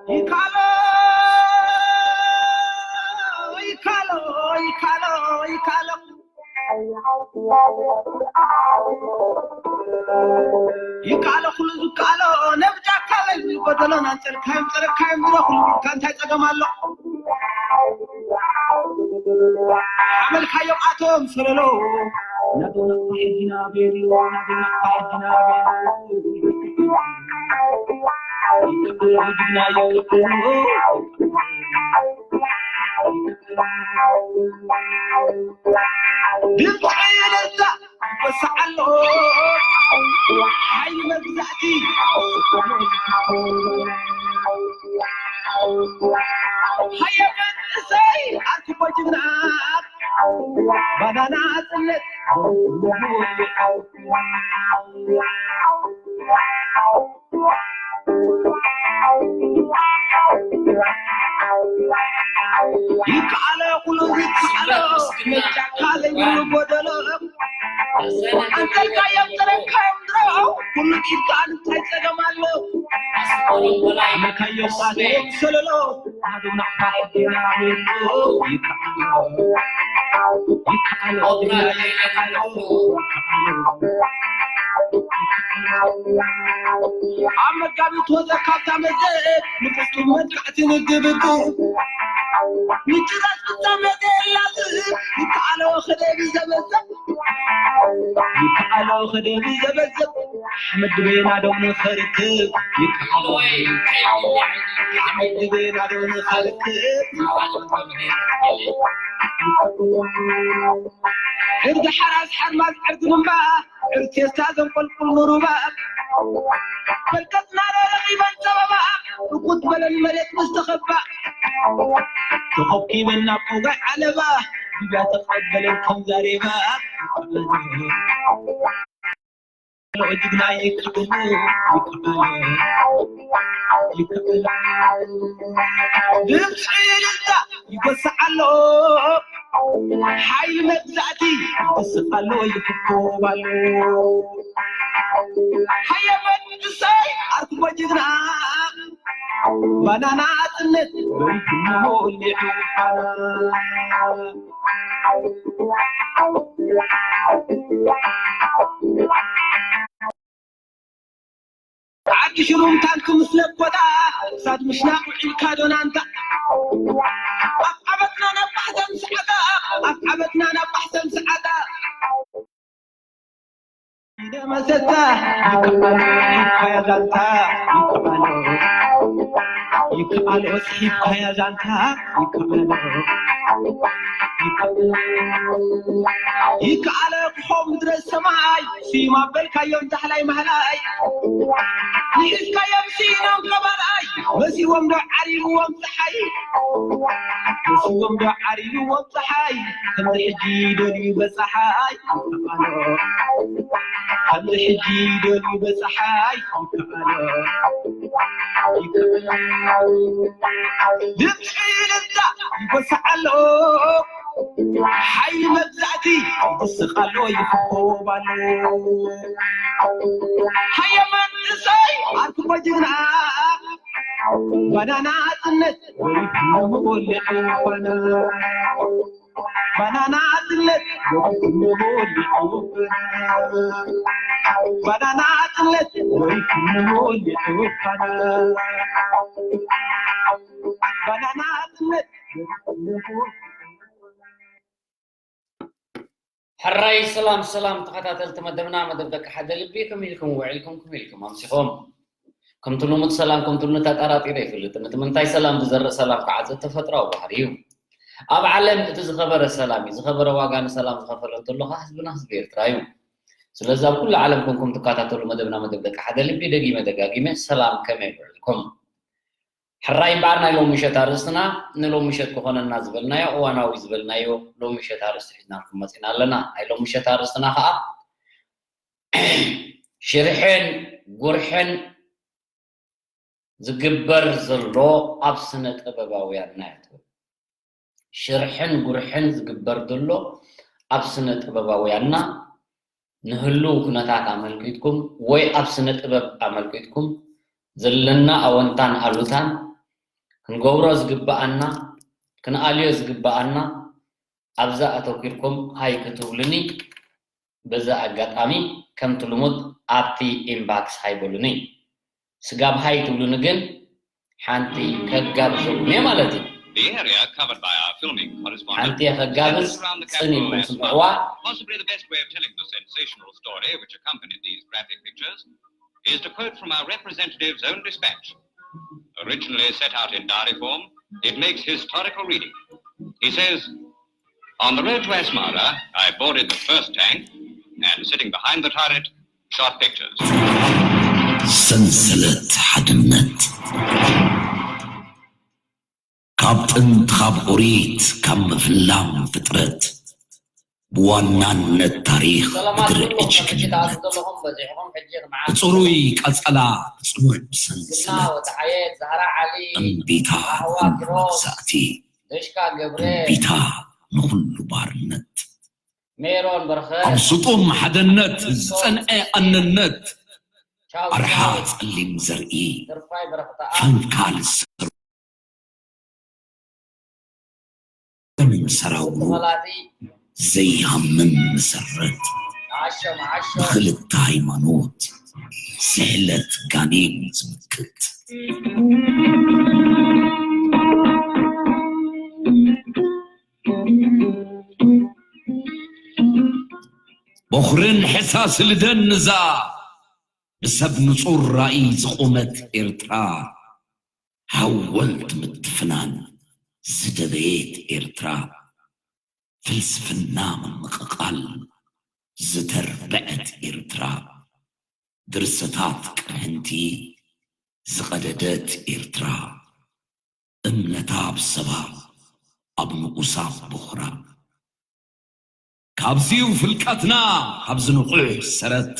ይካሎ ይካሎ ይካሎ ይካሎ ይካሎ ኩሉ ዝካሎ ነብጃካ በል ጎደሎን ኣንጸልካዮም ጸረካዮም ድሮ ኩሉ ብልካ እንታይ ጸገም ኣሎ? ሓመልካዮም ኣቶም ሰለሎ ናቶም ናቕፋ ሕጂና ቤሎ ናቶም ናቕፋ ሕጂና ቤሎ ድምፂ ዕልልታ ይወስዓሎ ሓይሊ መግዛእቲ ሃየ መንእሰይ ኣርክቦ ጅግና ባናና ጽነት ይከኣሎ ኩሉ ይከኣሎ መጫካ ዘይብሉ ጎደሎ ኣንተልካዮም ጥረካዮም ድሮ ኩሉ ኢድካ እንታይ ጸገም ኣሎ ኣመልካዮም ኣቶም ሰለሎ ኣቶም ናዕባ ዲና ይከኣሎ ይከኣሎ ይከኣሎ ኣብ መጋቢት ወዘ ካብታ መዘ ንቅስቱ መጥቃዕቲ ንግብግብ ምጭራስ ፍጻመ ዘየላዝብ ይከኣሎ ክደቢ ዘበዘብ ይከኣሎ ክደቢ ዘበዘብ ኣሕመድ ድቤና ዶ ንኸርክብ ይከኣሎ ኣሕመድ ድቤና ዶ ንኸርክብ ዕርዲ ሓራስ ሓርማዝ ዕርዲ ምንባ ዕርቴስታ ዘንቆልቁል ንሩባ በልቀጽና ዶ ረኺበን ጸበባ ርኩት በለን መሬት ምስ ተኸባ ተኸብኪበን ናብ ጦጋይ ዓለባ ሊብያ ተቐበለን ከም ዛሬባ ጅግና ይከኣሎ ይከኣሎ ይከኣሎ ድምፂ ይልታ ይጎስዓሎ ሓይሊ መግዛእቲ ይጎስዓሎ ይፍኮባሎ ሃየ መንእሰይ ኣርክቦ ጅግና ባናና ጽነት ወይድሞ ሊዑ ዓዲ ሽሩም ታንክ ምስ ለኮታ ክሳድ ምሽናቕ ውዒልካ ዶናንታ ኣብ ዓመትና ናብ ባሕተን ሰዓታ ኣብ ዓመትና ናብ ባሕተን ሰዓታ ኢደ መሰታ ይከኣሎ ይከኣሎ ዛንታ ይከኣሎ ይከኣሎ ይከኣሎ ይከኣሎ ይከኣሎ ክኾም ድረስ ሰማይ ስዩም ኣበልካዮም ዳሕላይ ማህላይ ንኢድካዮም ስኢኖም ከባርኣይ መሲዎም ዶ ዓሪብዎም ፀሓይ መሲዎም ዶ ዓሪብዎም ፀሓይ ከምዚ ሕጂ ደልዩ በፀሓይ ይከኣሎ ከምዚ ሕጂ ደልዩ በፀሓይ ይከኣሎ ይከኣሎ ድምፂ ልምፃ ይጎስዓሎ ሓይሊ መግዛእቲ ይስቕ ኣሎ ይፍኮብ ኣሎ ሃየ መንእሰይ ኣርክቦ ጅግና ባናና ኣጽነት ወሪድና መወልዕ ፋና ባናና ኣጽነት ወሪድና መወልዕ ፋና ባናና ኣጽነት ወሪድና መወልዕ ፋና ባናና ኣጽነት ሕራይ ሰላም ሰላም ተኸታተልቲ መደብና መደብ ደቂ ሓደ ልቢ ከመይ ኢልኩም ውዒልኩም ከመይ ኢልኩም ኣምሲኹም ከምቲ ልሙድ ሰላም ከምቲ ልሙድ ተጣራጢረ ይፈልጥን እቲ ምንታይ ሰላም ዝዘርእ ሰላም ክዓጽድ ተፈጥራዊ ባህሪ እዩ ኣብ ዓለም እቲ ዝኸበረ ሰላም እዩ ዝኸበረ ዋጋ ንሰላም ዝኸፈለ እንተሎ ኸዓ ህዝብና ህዝቢ ኤርትራ እዩ ስለዚ ኣብ ኩሉ ዓለም ኮንኩም ትከታተሉ መደብና መደብ ደቂ ሓደ ልቢ ደጊመ ደጋጊመ ሰላም ከመይ ውዒልኩም ሕራይ እምበኣር ናይ ሎሚ ምሸት ኣርእስትና ንሎሚ ምሸት ክኾነና ዝበልናዮ እዋናዊ ዝበልናዮ ሎሚ ምሸት ኣርእስቲ ሒዝናልኩም መፂና ኣለና። ናይ ሎሚ ምሸት ኣርእስትና ከዓ ሽርሕን ጉርሕን ዝግበር ዘሎ ኣብ ስነ ጥበባውያንና እያ ትብል። ሽርሕን ጉርሕን ዝግበር ዘሎ ኣብ ስነ ጥበባውያንና ንህሉው ኩነታት ኣመልኪትኩም ወይ ኣብ ስነ ጥበብ ኣመልኪትኩም ዘለና ኣወንታን ኣሉታን ክንገብሮ ዝግብኣና፣ ክንኣልዮ ዝግብኣና ኣብዛ ኣተኲርኩም ሃይ ክትብሉኒ በዚ ኣጋጣሚ ከምቲ ልሙድ ኣብቲ ኢንባክስ ሃይ በሉኒ። ስጋብ ሃይ ትብሉኒ ግን ሓንቲ ከጋብዘኩም እየ ማለት እዩ። The area covered by our filming correspondent ሓንቲ እየ ከጋብዝ፣ ጽን ኢልኩም ስምዕዋ። Possibly the best way of telling the sensational story which accompanied these graphic pictures is to quote from our representative's own dispatch. Originally set out in diary form, it makes historical reading. He says, "On the road to Asmara, I boarded the first tank and, sitting behind the turret, shot pictures." ሰንሰለት ሓድነት ካብ ጥንቲ ካብ ኦሪት ካብ ምፍላም ፍጥረት ብዋናነት ታሪኽ ብድርዒ ጅግንነት ብፅሩይ ቀፀላ ብፅኑዕ ብሰንሰለት እምቢታ መግዛእቲ እምቢታ ንኹሉ ባርነት ኣብ ስጡም ሓደነት ዝፀንዐ ኣነነት ኣርሓ ፀሊም ዘርኢ ፈንካል ሰራውሩ ዘይሃምም መሰረት ብክልተ ሃይማኖት ስሕለት ጋኔን ዝምክት ቦኽርን ሕሳስ ልደን ንዛ ብሰብ ንጹር ራእይ ዝቖመት ኤርትራ፣ ሃወልት ምትፍናን ዝደበየት ኤርትራ፣ ፍልስፍና ምምቕቓል ዝተርበዐት ኤርትራ፣ ድርሰታት ቅርሕንቲ ዝቐደደት ኤርትራ፣ እምነታ ኣብ ሰባ ኣብ ንኡሳት ቦኽራ። ካብዚዩ ፍልቀትና ካብዚ ንቑሕ ሰረት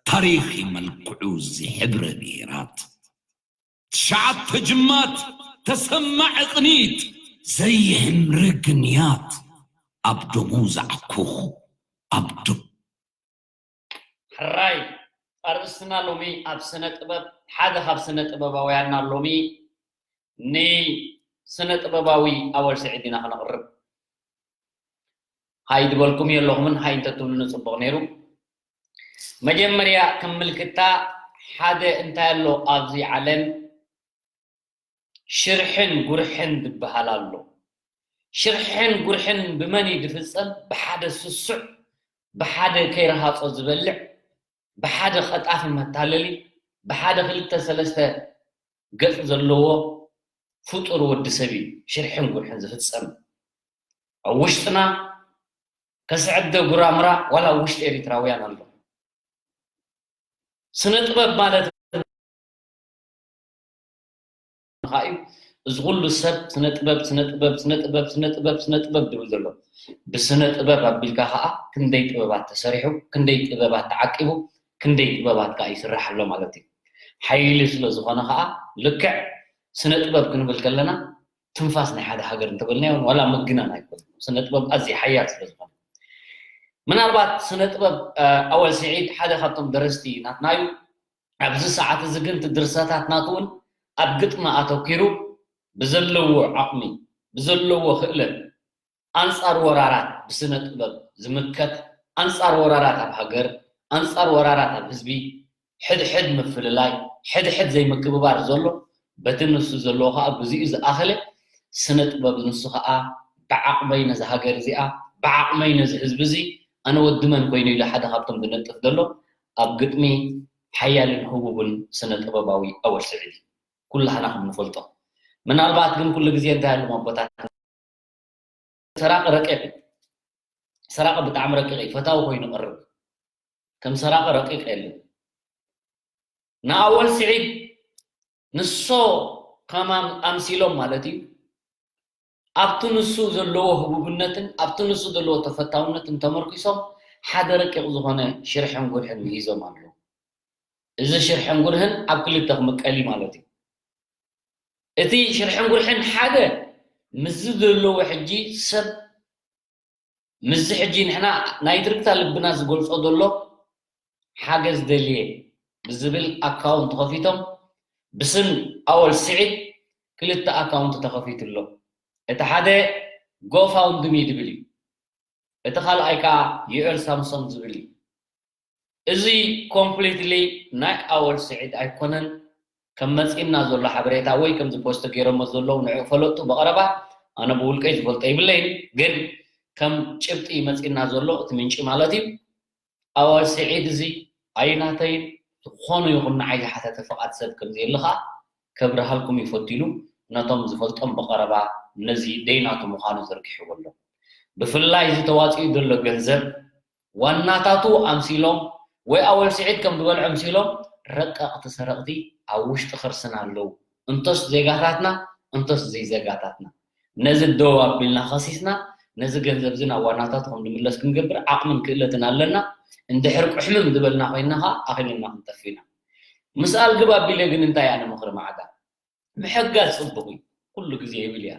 ታሪኽ ይመልክዑ እዚ ሕብረ ብሄራት ትሽዓተ ጅማት ተሰማዕ ቅኒት ዘይሕምሪ ግንያት ኣብ ደሙ ዝዓኩኽ ኣብ ደሙ ሕራይ ኣርእስትና ሎሚ ኣብ ስነ ጥበብ ሓደ ካብ ስነ ጥበባውያንና ሎሚ ንስነ ጥበባዊ ኣወል ስዒድ ኢና ክነቕርብ። ሃይ ዝበልኩም የለኹምን ሃይ እንተትብሉኒ ጽቡቕ ነይሩ። መጀመርያ ክምልክታ ሓደ እንታይ ኣሎ ኣብዚ ዓለም ሽርሕን ጉርሕን ዝበሃል ኣሎ። ሽርሕን ጉርሕን ብመን እዩ ዝፍጸም? ብሓደ ስሱዕ፣ ብሓደ ከይረሃጾ ዝበልዕ፣ ብሓደ ቐጣፊ መታለሊ፣ ብሓደ ክልተ ሰለስተ ገጽ ዘለዎ ፍጡር ወዲ ሰብ እዩ ሽርሕን ጉርሕን ዝፍጸም። ኣብ ውሽጥና ከስዕደ ጉራምራ ዋላ ኣብ ውሽጢ ኤሪትራውያን ኣሎ። ስነ ጥበብ ማለት ከኣ እዩ። እዚ ኩሉ ሰብ ስነ ጥበብ ስነ ጥበብ ስነ ጥበብ ስነ ጥበብ ስነ ጥበብ ድብል ዘሎ ብስነ ጥበብ ኣቢልካ ከኣ ክንደይ ጥበባት ተሰሪሑ ክንደይ ጥበባት ተዓቂቡ ክንደይ ጥበባት ከኣ ይስራሕ ኣሎ ማለት እዩ። ሓይሊ ስለ ዝኾነ ከኣ ልክዕ ስነ ጥበብ ክንብል ከለና ትንፋስ ናይ ሓደ ሃገር እንተበልናዮ ዋላ ምግናን ኣይኮነን። ስነ ጥበብ ኣዝዩ ሓያል ስለ ዝኾነ ምናልባት ስነ ጥበብ ኣወል ስዒድ ሓደ ካብቶም ደረስቲ ናትና እዩ። ኣብዚ ሰዓት እዚ ግን እቲ ድርሰታት ናቱ እውን ኣብ ግጥሚ ኣተኪሩ ብዘለዎ ዓቕሚ ብዘለዎ ክእለት ኣንጻር ወራራት ብስነ ጥበብ ዝምከት ኣንጻር ወራራት ኣብ ሃገር ኣንጻር ወራራት ኣብ ህዝቢ ሕድሕድ ምፍልላይ ሕድሕድ ዘይምክብባር ዘሎ በቲ ንሱ ዘለዎ ከዓ ግዚኡ ዝኣኸለ ስነ ጥበብ ንሱ ከዓ ብዓቕመይ ነዚ ሃገር እዚኣ ብዓቕመይ ነዚ ህዝቢ እዚ ኣነ ወዲ መን ኮይኑ ኢሉ ሓደ ካብቶም ዝነጥፍ ዘሎ ኣብ ግጥሚ ሓያልን ህቡብን ስነ ጥበባዊ ኣወል ስዒድ እዩ። ኩላህና ከም ንፈልጦ ምናልባት ግን ኩሉ ግዜ እንታይ ኣሎም ኣቦታት ሰራቂ ረቂቕ እዩ። ሰራቂ ብጣዕሚ ረቂቕ እዩ። ፈታዊ ኮይኑ ይቐርብ። ከም ሰራቂ ረቂቕ የለን። ንኣወል ስዒድ ንሶ ከማም ኣምሲሎም ማለት እዩ። ኣብቲ ንሱ ዘለዎ ህቡብነትን ኣብቲ ንሱ ዘለዎ ተፈታውነትን ተመርኪሶም ሓደ ረቂቕ ዝኾነ ሽርሕን ጉርሕን ምሂዞም ኣለዉ። እዚ ሽርሕን ጉርህን ኣብ ክልተ ክምቀል እዩ ማለት እዩ። እቲ ሽርሕን ጉርሕን ሓደ ምስዚ ዘለዎ ሕጂ ሰብ ምስዚ ሕጂ ንሕና ናይ ትርግታ ልብና ዝገልጾ ዘሎ ሓገዝ ደልየ ብዝብል ኣካውንት ከፊቶም ብስም ኣወል ስዒድ ክልተ ኣካውንት ተኸፊቱ ኣሎ። እቲ ሓደ ጎፋውንድሚ ዝብል እዩ። እቲ ካልኣይ ከዓ ዩኤል ሳምሶን ዝብል እዩ። እዚ ኮምፕሊትሊ ናይ ኣወል ስዒድ ኣይኮነን። ከም መፂና ዘሎ ሓበሬታ ወይ ከምዚ ፖስት ገይሮሞ ዘለዉ ንዑ ፈለጡ ብቐረባ ኣነ ብውልቀይ ዝፈልጦ ይብለይን፣ ግን ከም ጭብጢ መፂና ዘሎ እቲ ምንጪ ማለት እዩ። ኣዋል ስዒድ እዚ ኣይናተይን ዝኾነ ይኹን ንዓይ ዝሓተተ ፍቓድ ሰብ ከም ዘየለ ኸኣ ከብርሃልኩም ይፈቱ ኢሉ ነቶም ዝፈልጦም ብቐረባ ነዚ ደይናቱ ምዃኑ ዘርጊሕዎ ኣሎ። ብፍላይ እዚ ተዋፂኡ ዘሎ ገንዘብ ዋናታቱ ኣምሲሎም ወይ ኣወል ስዒድ ከም ዝበልዖ ኣምሲሎም ረቀቕቲ ሰረቕቲ ኣብ ውሽጢ ከርስና ኣለዉ። እንቶስ ዜጋታትና እንቶስ ዘይዜጋታትና ነዚ ደው ኣቢልና ከሲስና ነዚ ገንዘብ እዚ ናብ ዋናታቱ ከም ዝምለስ ክንገብር ዓቕምን ክእለትን ኣለና። እንድሕር ቁሕምም ዝበልና ኮይንና ከዓ ኣኺልና ክንጠፍእ ኢና። ምስኣል ግብ ኣቢለ ግን እንታይ ኣነ ምኽሪ መዓዳ ምሕጋዝ ፅቡቕ እዩ ኩሉ ግዜ ይብል እያ።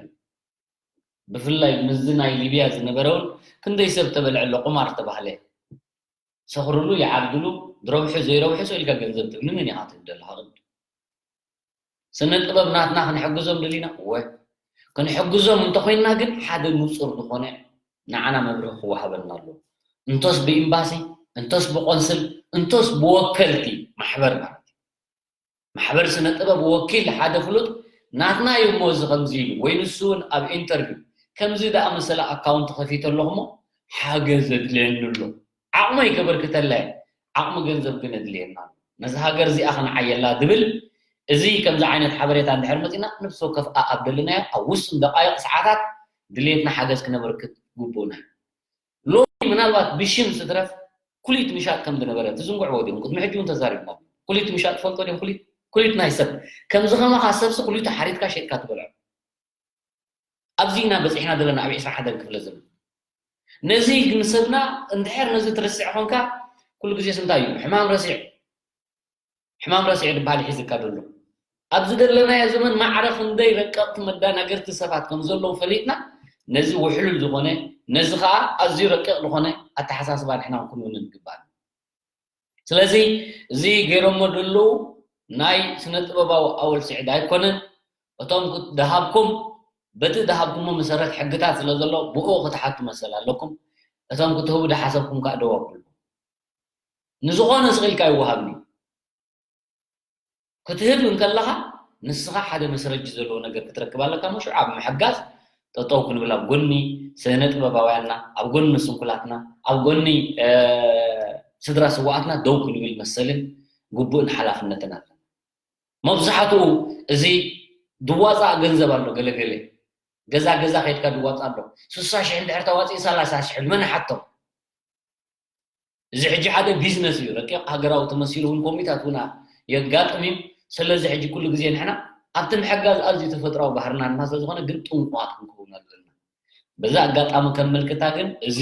ብፍላይ ምስዚ ናይ ሊብያ ዝነበረ እውን ክንደይ ሰብ ተበልዐ ኣሎ ቁማር ተባህለ። ሰኽርሉ ይዓብድሉ፣ ዝረብሑ ዘይረብሑ ሰው ኢልካ ገንዘብ ትብሊ መን ኢኻ ትብል ዘለኻ ቅድም? ስነ ጥበብ ናትና ክንሕግዞም ደሊና እወ ክንሕግዞም እንተኾይንና ግን ሓደ ንፁር ዝኾነ ንዓና መብርሂ ክወሃበና ኣለዎ። እንቶስ ብኤምባሲ እንቶስ ብቆንስል እንቶስ ብወከልቲ ማሕበር ማለት እዩ። ማሕበር ስነ ጥበብ ወኪል ሓደ ፍሉጥ ናትና እዩ እሞ እዚ ከምዚ ኢሉ ወይ ንሱ እውን ኣብ ኢንተርቪው ከምዚ ዝኣመሰለ ኣካውንት ከፊተ ኣለኹ እሞ ሓገዝ የድልየኒ ኣሎ። ዓቕመይ ከበርክተላ እየ፣ ዓቕሚ ገንዘብ ግን የድልየና ኣሎ። ነዚ ሃገር እዚኣ ከነዓየላ ዝብል እዚ ከምዚ ዓይነት ሓበሬታ እንድሕር መፂና ነፍሲ ወከፍ ኣኣብ ደለናዮ ኣብ ውሱን ደቃይቕ ሰዓታት ድልየትና ሓገዝ ክነበርክት ግቡእና እዩ። ሎሚ ምናልባት ብሽም ዝትረፍ ኩሊት ምሻጥ ከም ዝነበረ ትዝንግዕዎ ዲኹም? ቅድሚ ሕጂ እውን ተዛሪብና። ኩሊት ምሻጥ ትፈልጦ ዲኹም? ኩሊት ኩሊት ናይ ሰብ ከምዚ ከማኻ ሰብሲ ኩሊቱ ሓሪድካ ሸጥካ ትበልዖ። ኣብዚ ኢና በፂሕና ዘለና ኣብ ዕስራ ሓደን ክፍለ ዘመን። ነዚ ግን ሰብና እንድሕር ነዚ ትርስዕ ኾንካ ኩሉ ግዜስ እንታይ እዩ? ሕማም ረሲዕ ሕማም ረሲዕ ዝበሃል ሒዝካ ዘሎ ኣብዚ ዘለናዮ ዘመን ማዕረ ክንደይ ረቀቕቲ መዳናገርቲ ሰባት ከም ዘለዉ ፈሊጥና ነዚ ውሕሉል ዝኾነ ነዚ ከዓ ኣዝዩ ረቂቕ ዝኾነ ኣተሓሳስባ ንሕና ክንውንን ይግባእ። ስለዚ እዚ ገይሮሞ ዘለዉ ናይ ስነ ጥበባዊ ኣወል ስዒድ ኣይኮነን። እቶም ክት- ደሃብኩም በቲ ደሃብኩሞ መሰረት ሕግታት ስለ ዘሎ ብኡ ክትሓቱ መሰል ኣለኩም። እቶም ክትህቡ ደሓሰብኩም ከዓ ደው ኣብሉ። ንዝኾነ ስቕ ኢልካ ይወሃብኒ። ክትህብ እንከለኻ ንስኻ ሓደ መስረጂ ዘለዎ ነገር ክትረክብ ኣለካ። እሞ ሽዑ ኣብ ምሕጋዝ ጠጠው ክንብል ኣብ ጎኒ ስነ ጥበባውያንና፣ ኣብ ጎኒ ስንኩላትና፣ ኣብ ጎኒ ስድራ ስዋኣትና ደው ክንብል መሰልን ግቡእን ሓላፍነትን ኣለና። መብዛሕትኡ እዚ ድዋፃእ ገንዘብ ኣሎ፣ ገለገለ ገዛ ገዛ ከይድካ ድዋፃእ ኣሎ። ስሳ ሽሕ እንድሕር ተዋፂኡ ሰላሳ ሽሕ መን ሓቶም? እዚ ሕጂ ሓደ ቢዝነስ እዩ። ረቂቕ ሃገራዊ ተመሲሉ እውን ኮሚታት እውን የጋጥም እዩ። ስለዚ ሕጂ ኩሉ ግዜ ንሕና ኣብቲ ምሕጋዝ ኣዝዩ ተፈጥራዊ ባህርና ድማ ስለዝኾነ ግን ጥንቁቓት ክንከውን ኣለና። በዚ ኣጋጣሚ ከም ምልክታ ግን እዚ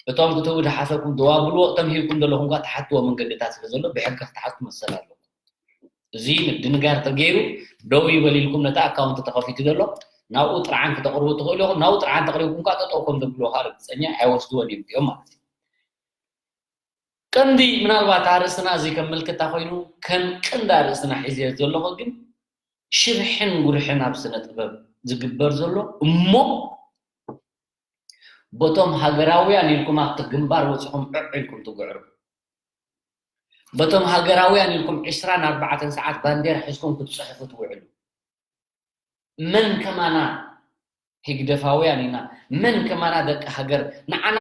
እቶም ክትህቡ ዝሓሰብኩም ደዋብልዎ፣ እቶም ሂብኩም ዘለኹም ከዓ ትሓትዎ መንገድታት ስለ ዘሎ ብሕጊ ክትሓቱ መሰል ኣለኩም። እዚ ምድንጋር ተገይሩ ደው ይበል ኢልኩም ነቲ ኣካውንት ተኸፊቱ ዘሎ ናብኡ ጥርዓን ክተቕርቡ ትኽእሉ ኢኹም። ናብኡ ጥርዓን ተቕሪብኩም ከዓ ጠጠው ከም ዘብልዎ ከዓ ርግፀኛ ኣይወስድዎን እዮም እዚኦም ማለት እዩ። ቀንዲ ምናልባት ኣርእስትና እዚ ከም ምልክታ ኮይኑ ከም ቀንዲ ኣርእስትና ሒዘ ዘለኹ ግን ሽርሕን ጉርሕን ኣብ ስነ ጥበብ ዝግበር ዘሎ እሞ በቶም ሃገራውያን ኢልኩም ኣብቲ ግንባር ወፂኹም ዕዕ ኢልኩም ትጉዕሩ በቶም ሃገራውያን ኢልኩም ዕስራን ኣርባዕተን ሰዓት ባንዴራ ሒዝኩም ክትፅሕፉ ትውዕሉ መን ከማና ህግደፋውያን ኢና መን ከማና ደቂ ሃገር ንዓና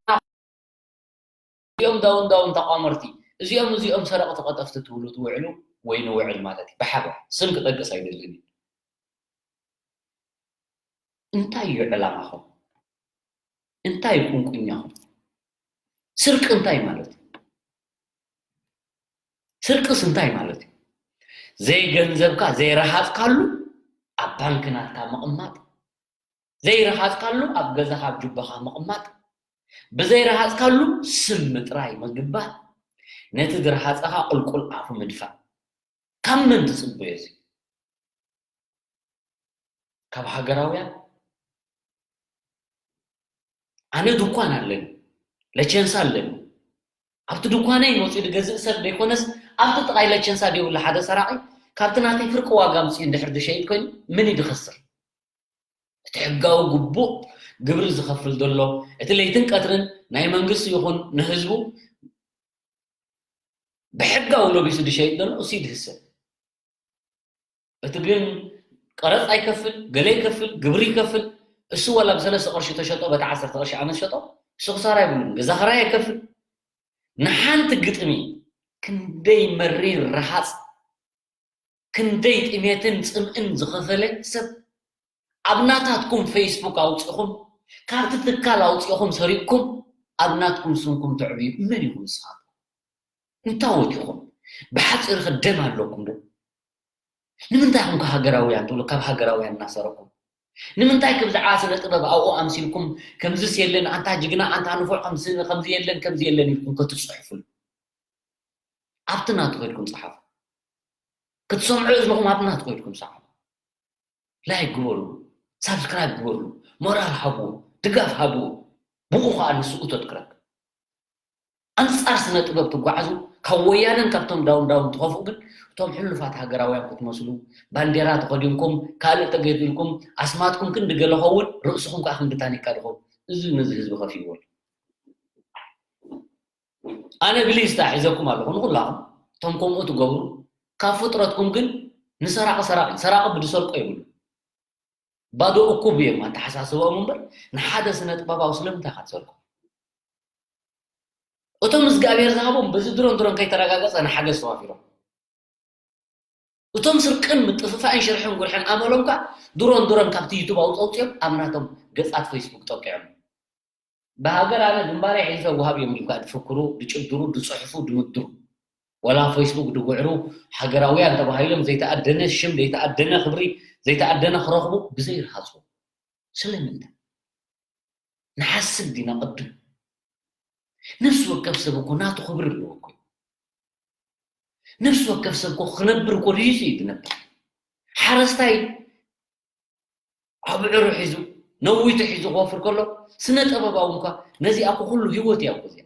እዚኦም ዳውን ዳውን ተቋመርቲ እዚኦም እዚኦም ሰረቕቲ ቀጠፍቲ ትብሉ ትውዕሉ ወይ ንውዕል ማለት እዩ ብሓባር ስም ክጠቅስ ኣይደልን እዩ እንታይ እዩ ዕላማኹም እንታይ እዩ ቁንቁኛኹም ስርቂ እንታይ ማለት እዩ ስርቅስ እንታይ ማለት እዩ ዘይገንዘብካ ዘይረሃፅካሉ ኣብ ባንክ ናትካ ምቕማጥ ዘይረሃፅካሉ ኣብ ገዛኻ ኣብ ጁባኻ ምቕማጥ ብዘይረሃፅካሉ ስም ምጥራይ ምግባር ነቲ ዝረሃፀኻ ቁልቁል ኣፉ ምድፋእ ካብ መን ትፅበዮ እዚ ካብ ሃገራውያን ኣነ ድኳን ኣለኒ ለቸንሳ ኣለኒ። ኣብቲ ድኳነይ መፂኡ ዝገዝእ ሰብ ዘይኮነስ ኣብቲ ጥቓይ ለቸንሳ ዘይብሉ ሓደ ሰራቒ ካብቲ ናተይ ፍርቂ ዋጋ ኣምፂኡ እንድሕር ዝሸይጥ ኮይኑ መን እዩ ዝኸስር? እቲ ሕጋዊ ግቡእ ግብሪ ዝኸፍል ዘሎ፣ እቲ ለይትን ቀትርን ናይ መንግስቲ ይኹን ንህዝቡ ብሕጋዊ ለቢሱ ዝሸይጥ ዘሎ እሱ ይድህሰ። እቲ ግን ቀረፅ ኣይከፍል፣ ገለ ይከፍል፣ ግብሪ ይከፍል፣ እሱ ዋላ ብሰለስተ ቅርሺ ተሸጦ በቲ ዓሰርተ ቅርሺ ዓመት ሸጦ እሱ ክሳራ የብሉን። ገዛ ክራይ ኣይከፍል። ንሓንቲ ግጥሚ ክንደይ መሪር ረሃፅ ክንደይ ጥሜትን ፅምእን ዝኸፈለ ሰብ ኣብ ናታትኩም ፌስቡክ ኣውፂኹም ካብቲ ትካል ኣውፂኹም ሰሪቕኩም ኣብ ናትኩም ስምኩም ተዕብዩ መን ኢኹም ንስኻትኩም? እንታወት ኢኹም? ብሓፂር ከ ደም ኣለኩም ዶ? ንምንታይ ኢኹም ከ ሃገራውያን ትብሉ ካብ ሃገራውያን እናሰረኩም? ንምንታይ ከምዚ ዓስነ ጥበብ ኣብኡ ኣምሲልኩም ከምዝስ የለን ኣንታ ጅግና ኣንታ ንፉዕ ከምዚ የለን ከምዚ የለን ኢልኩም ከትፅሕፉሉ? ኣብቲ ናቱ ከድኩም ፀሓፉ። ክትሰምዑ እዝንኹም ኣብቲ ናቱ ከድኩም ሰዓቡ። ላይክ ግበሩ፣ ሳብስክራይብ ግበሩ፣ ሞራል ሃቡ፣ ድጋፍ ሃቡ። ብኡ ከዓ ንስኡ ተትክረክ ኣንፃር ስነ ጥበብ ትጓዓዙ ካብ ወያነን ካብቶም ዳውን ዳውን ትኸፍኡ ግን እቶም ሕሉፋት ሃገራውያን ክትመስሉ ባንዴራ ተኸዲንኩም ካልእ ተገይሩልኩም ኣስማትኩም ክንዲ ገለ ኸውን ርእስኹም ከዓ ክንዲ ታኒካ ድኸውን እዚ ነዚ ህዝቢ ከፊእዎ ኣነ ብሊስታ ሒዘኩም ኣለኹ ንኩላኹም እቶም ከምኡ ትገብሩ ካብ ፍጥረትኩም ግን ንሰራቂ ሰራቂ ሰራቂ ብድሰርቆ ይብሉ ባዶ እኩብ እዮም ኣተሓሳስበኦም እምበር ንሓደ ስነ ጥበባዊ ስለምንታይ ኢኻ ትሰርቆ እቶም እግዚኣብሔር ዝሃቦም በዚ ድሮን ድሮን ከይተረጋገፀ ንሓገዝ ተዋፊሮም እቶም ስርቅን ምጥፍፋእን ሽርሕን ጉርሕን ኣመሎም ከዓ ድሮን ድሮን ካብቲ ዩቱብ ኣውፀውፅኦም ኣብ ናቶም ገፃት ፌስቡክ ጠቂዖም ብሃገር ኣነ ግንባረይ ሒዘ ወሃብ እዮም ኢልካ ድፍክሩ፣ ድጭድሩ፣ ድፅሕፉ፣ ድምድሩ። ወላ ፌስቡክ ድጉዕሩ ሃገራውያን ተባሂሎም ዘይተኣደነ ሽም ዘይተኣደነ ክብሪ ዘይተኣደነ ክረኽቡ ብዘይ ርሃፁ። ስለምንታይ? ንሓስብ ዲና ቅድም? ነፍሲ ወከፍ ሰብ እኮ ናቱ ክብሪ ኣለዎ እኮ። ነፍሲ ወከፍ ሰብ እኮ ክነብር እኮ ድዩ እዩ ዝነብር። ሓረስታይ ኣብዕሩ ሒዙ ነዊቱ ሒዙ ክወፍር ከሎ ስነ ጥበባዊ እንኳ ነዚኣ እኮ ኩሉ ህይወት እያ እኮ እዚኣ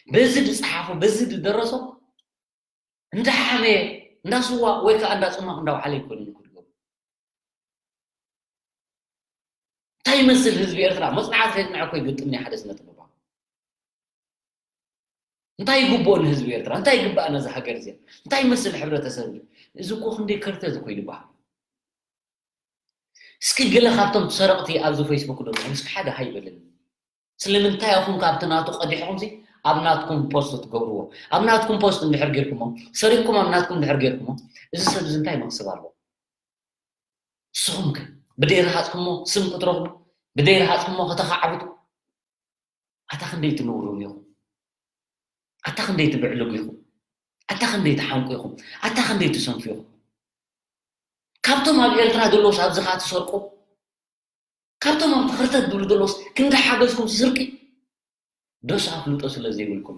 በዚ ዝፀሓፎ በዚ ዝደረሶ እንዳሓመየ እንዳስዋ ወይ ከዓ እንዳፅማቕ እንዳውዓለ ይኮንን ክድገቡ እንታይ ይመስል ህዝቢ ኤርትራ መፅናዕቲ ከይፅንዐ እኮ ይግጥም ናይ ሓደ ስነ ጥበባዊ እንታይ ይግብኦ ንህዝቢ ኤርትራ እንታይ ይግባእ ነዚ ሃገር እዚኣ እንታይ ይመስል ሕብረተሰብ እዚ እኮ ክንደይ ከርተ ዝኮይዱ ይበሃል እስኪ ገለ ካብቶም ሰረቕቲ ኣብዚ ፌስቡክ ዶ እስኪ ሓደ ሃይበለኒ ስለምንታይ ኢኹም ካብቲ ናቱ ቀዲሕኹም ሲ ኣብ ናትኩም ፖስት ትገብርዎ ኣብ ናትኩም ፖስት እንድሕር ጌርኩሞ ሰሪቕኩም ኣብ ናትኩም እንድሕር ጌርኩሞ እዚ ሰብ እዚ እንታይ መክስብ ኣለዎ ንስኹም ከ ብደይ ረሃፅኩሞ ስም ክትረኽቡ ብደይ ረሃፅኩሞ ከተኻዕብቱ ኣታ ክንደይ ትነውሩ ኢኹም ኣታ ክንደይ ትብዕልጉ ኢኹም ኣታ ክንደይ ትሓንቁ ኢኹም ኣታ ክንደይ ትሰንፉ ኢኹም ካብቶም ኣብ ኤርትራ ዘለውስ ኣብዚ ከዓ ትሰርቁ ካብቶም ኣብ ተኸርተት ዝብሉ ዘለውስ ክንዲ ሓገዝኩም ስርቂ ዶስ ኣፍልጦ ስለ ዘይብልኩም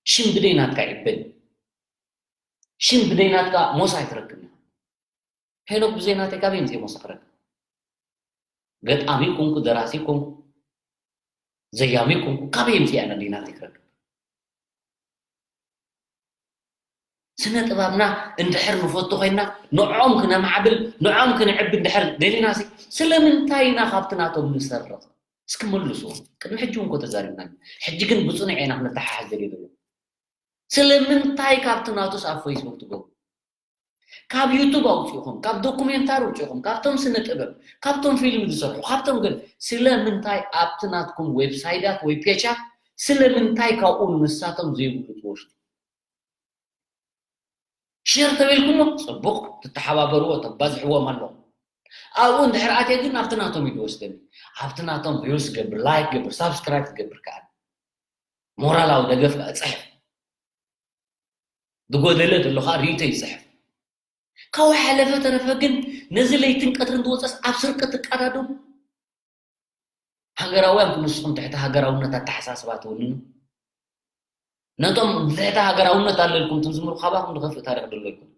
ሽም ብደይ ናትካ ይዕበን ሽም ብደይ ናትካ ሞሳ ኣይትረክብን ሄኖክ ብዘይ ናተይ ካበይ ምፅእ ሞሳ ክረክብ ገጣሚ ኮንኩ ደራሲ ኮንኩ ዘያሚ ኮንኩ ካበይ ምፅእ ኣነ ብናተይ ክረክብ ስነ ጥበብና እንድሕር ንፈቱ ኮይና ንዕኦም ክነማዕብል ንዕኦም ክንዕቢ እንድሕር ደሊና ሲ ስለምንታይ ኢና ካብቲ ናቶም ንሰርቕ እስኪ መልሱ ቅድሚ ሕጂ እውን ኮ ተዛሪብና ሕጂ ግን ብፅኑዕ ኢና ክነተሓሕዝ ደልዮ ዘሎ ስለምንታይ ካብቲ ናቱስ ኣብ ፌስቡክ ትገብሩ ካብ ዩቱብ ኣውፅእኹም ካብ ዶኩሜንታሪ ውፅእኹም ካብቶም ስነ ጥበብ ካብቶም ፊልም ዝሰርሑ ካብቶም ግን ስለምንታይ ኣብቲ ናትኩም ዌብሳይዳት ወይ ፔቻት ስለምንታይ ካብኡ ንሳቶም ዘይብሉ ትወስዱ ሸር ተበልኩሞ ፅቡቅ ትተሓባበርዎ ተባዝሕዎም ኣለኹም ኣብኡ እንድሕር ኣትየ ግን ኣብቲ ናቶም እዩ ዝወስደኒ ኣብቲ ናቶም ቪውስ ገብር ላይክ ገብር ሳብስክራይብ ትገብር ከዓ ሞራላዊ ደገፍ ከዓ ፅሕፍ ዝጎደለ ዘሎ ከዓ ርእይቶ ይፅሕፍ ካብ ሓለፈ ተረፈ ግን ነዚ ለይትን ቀትርን ዝወፀስ ኣብ ስርቂ ትቀዳደሙ ሃገራውያን ክንስኹም ትሕቲ ሃገራውነት ኣተሓሳስባ ትውንኑ ነቶም ትሕቲ ሃገራውነት ኣለልኩም ትዝምሩ ካባኹም ዝኸፍእ ታሪክ ደሎ ይኮን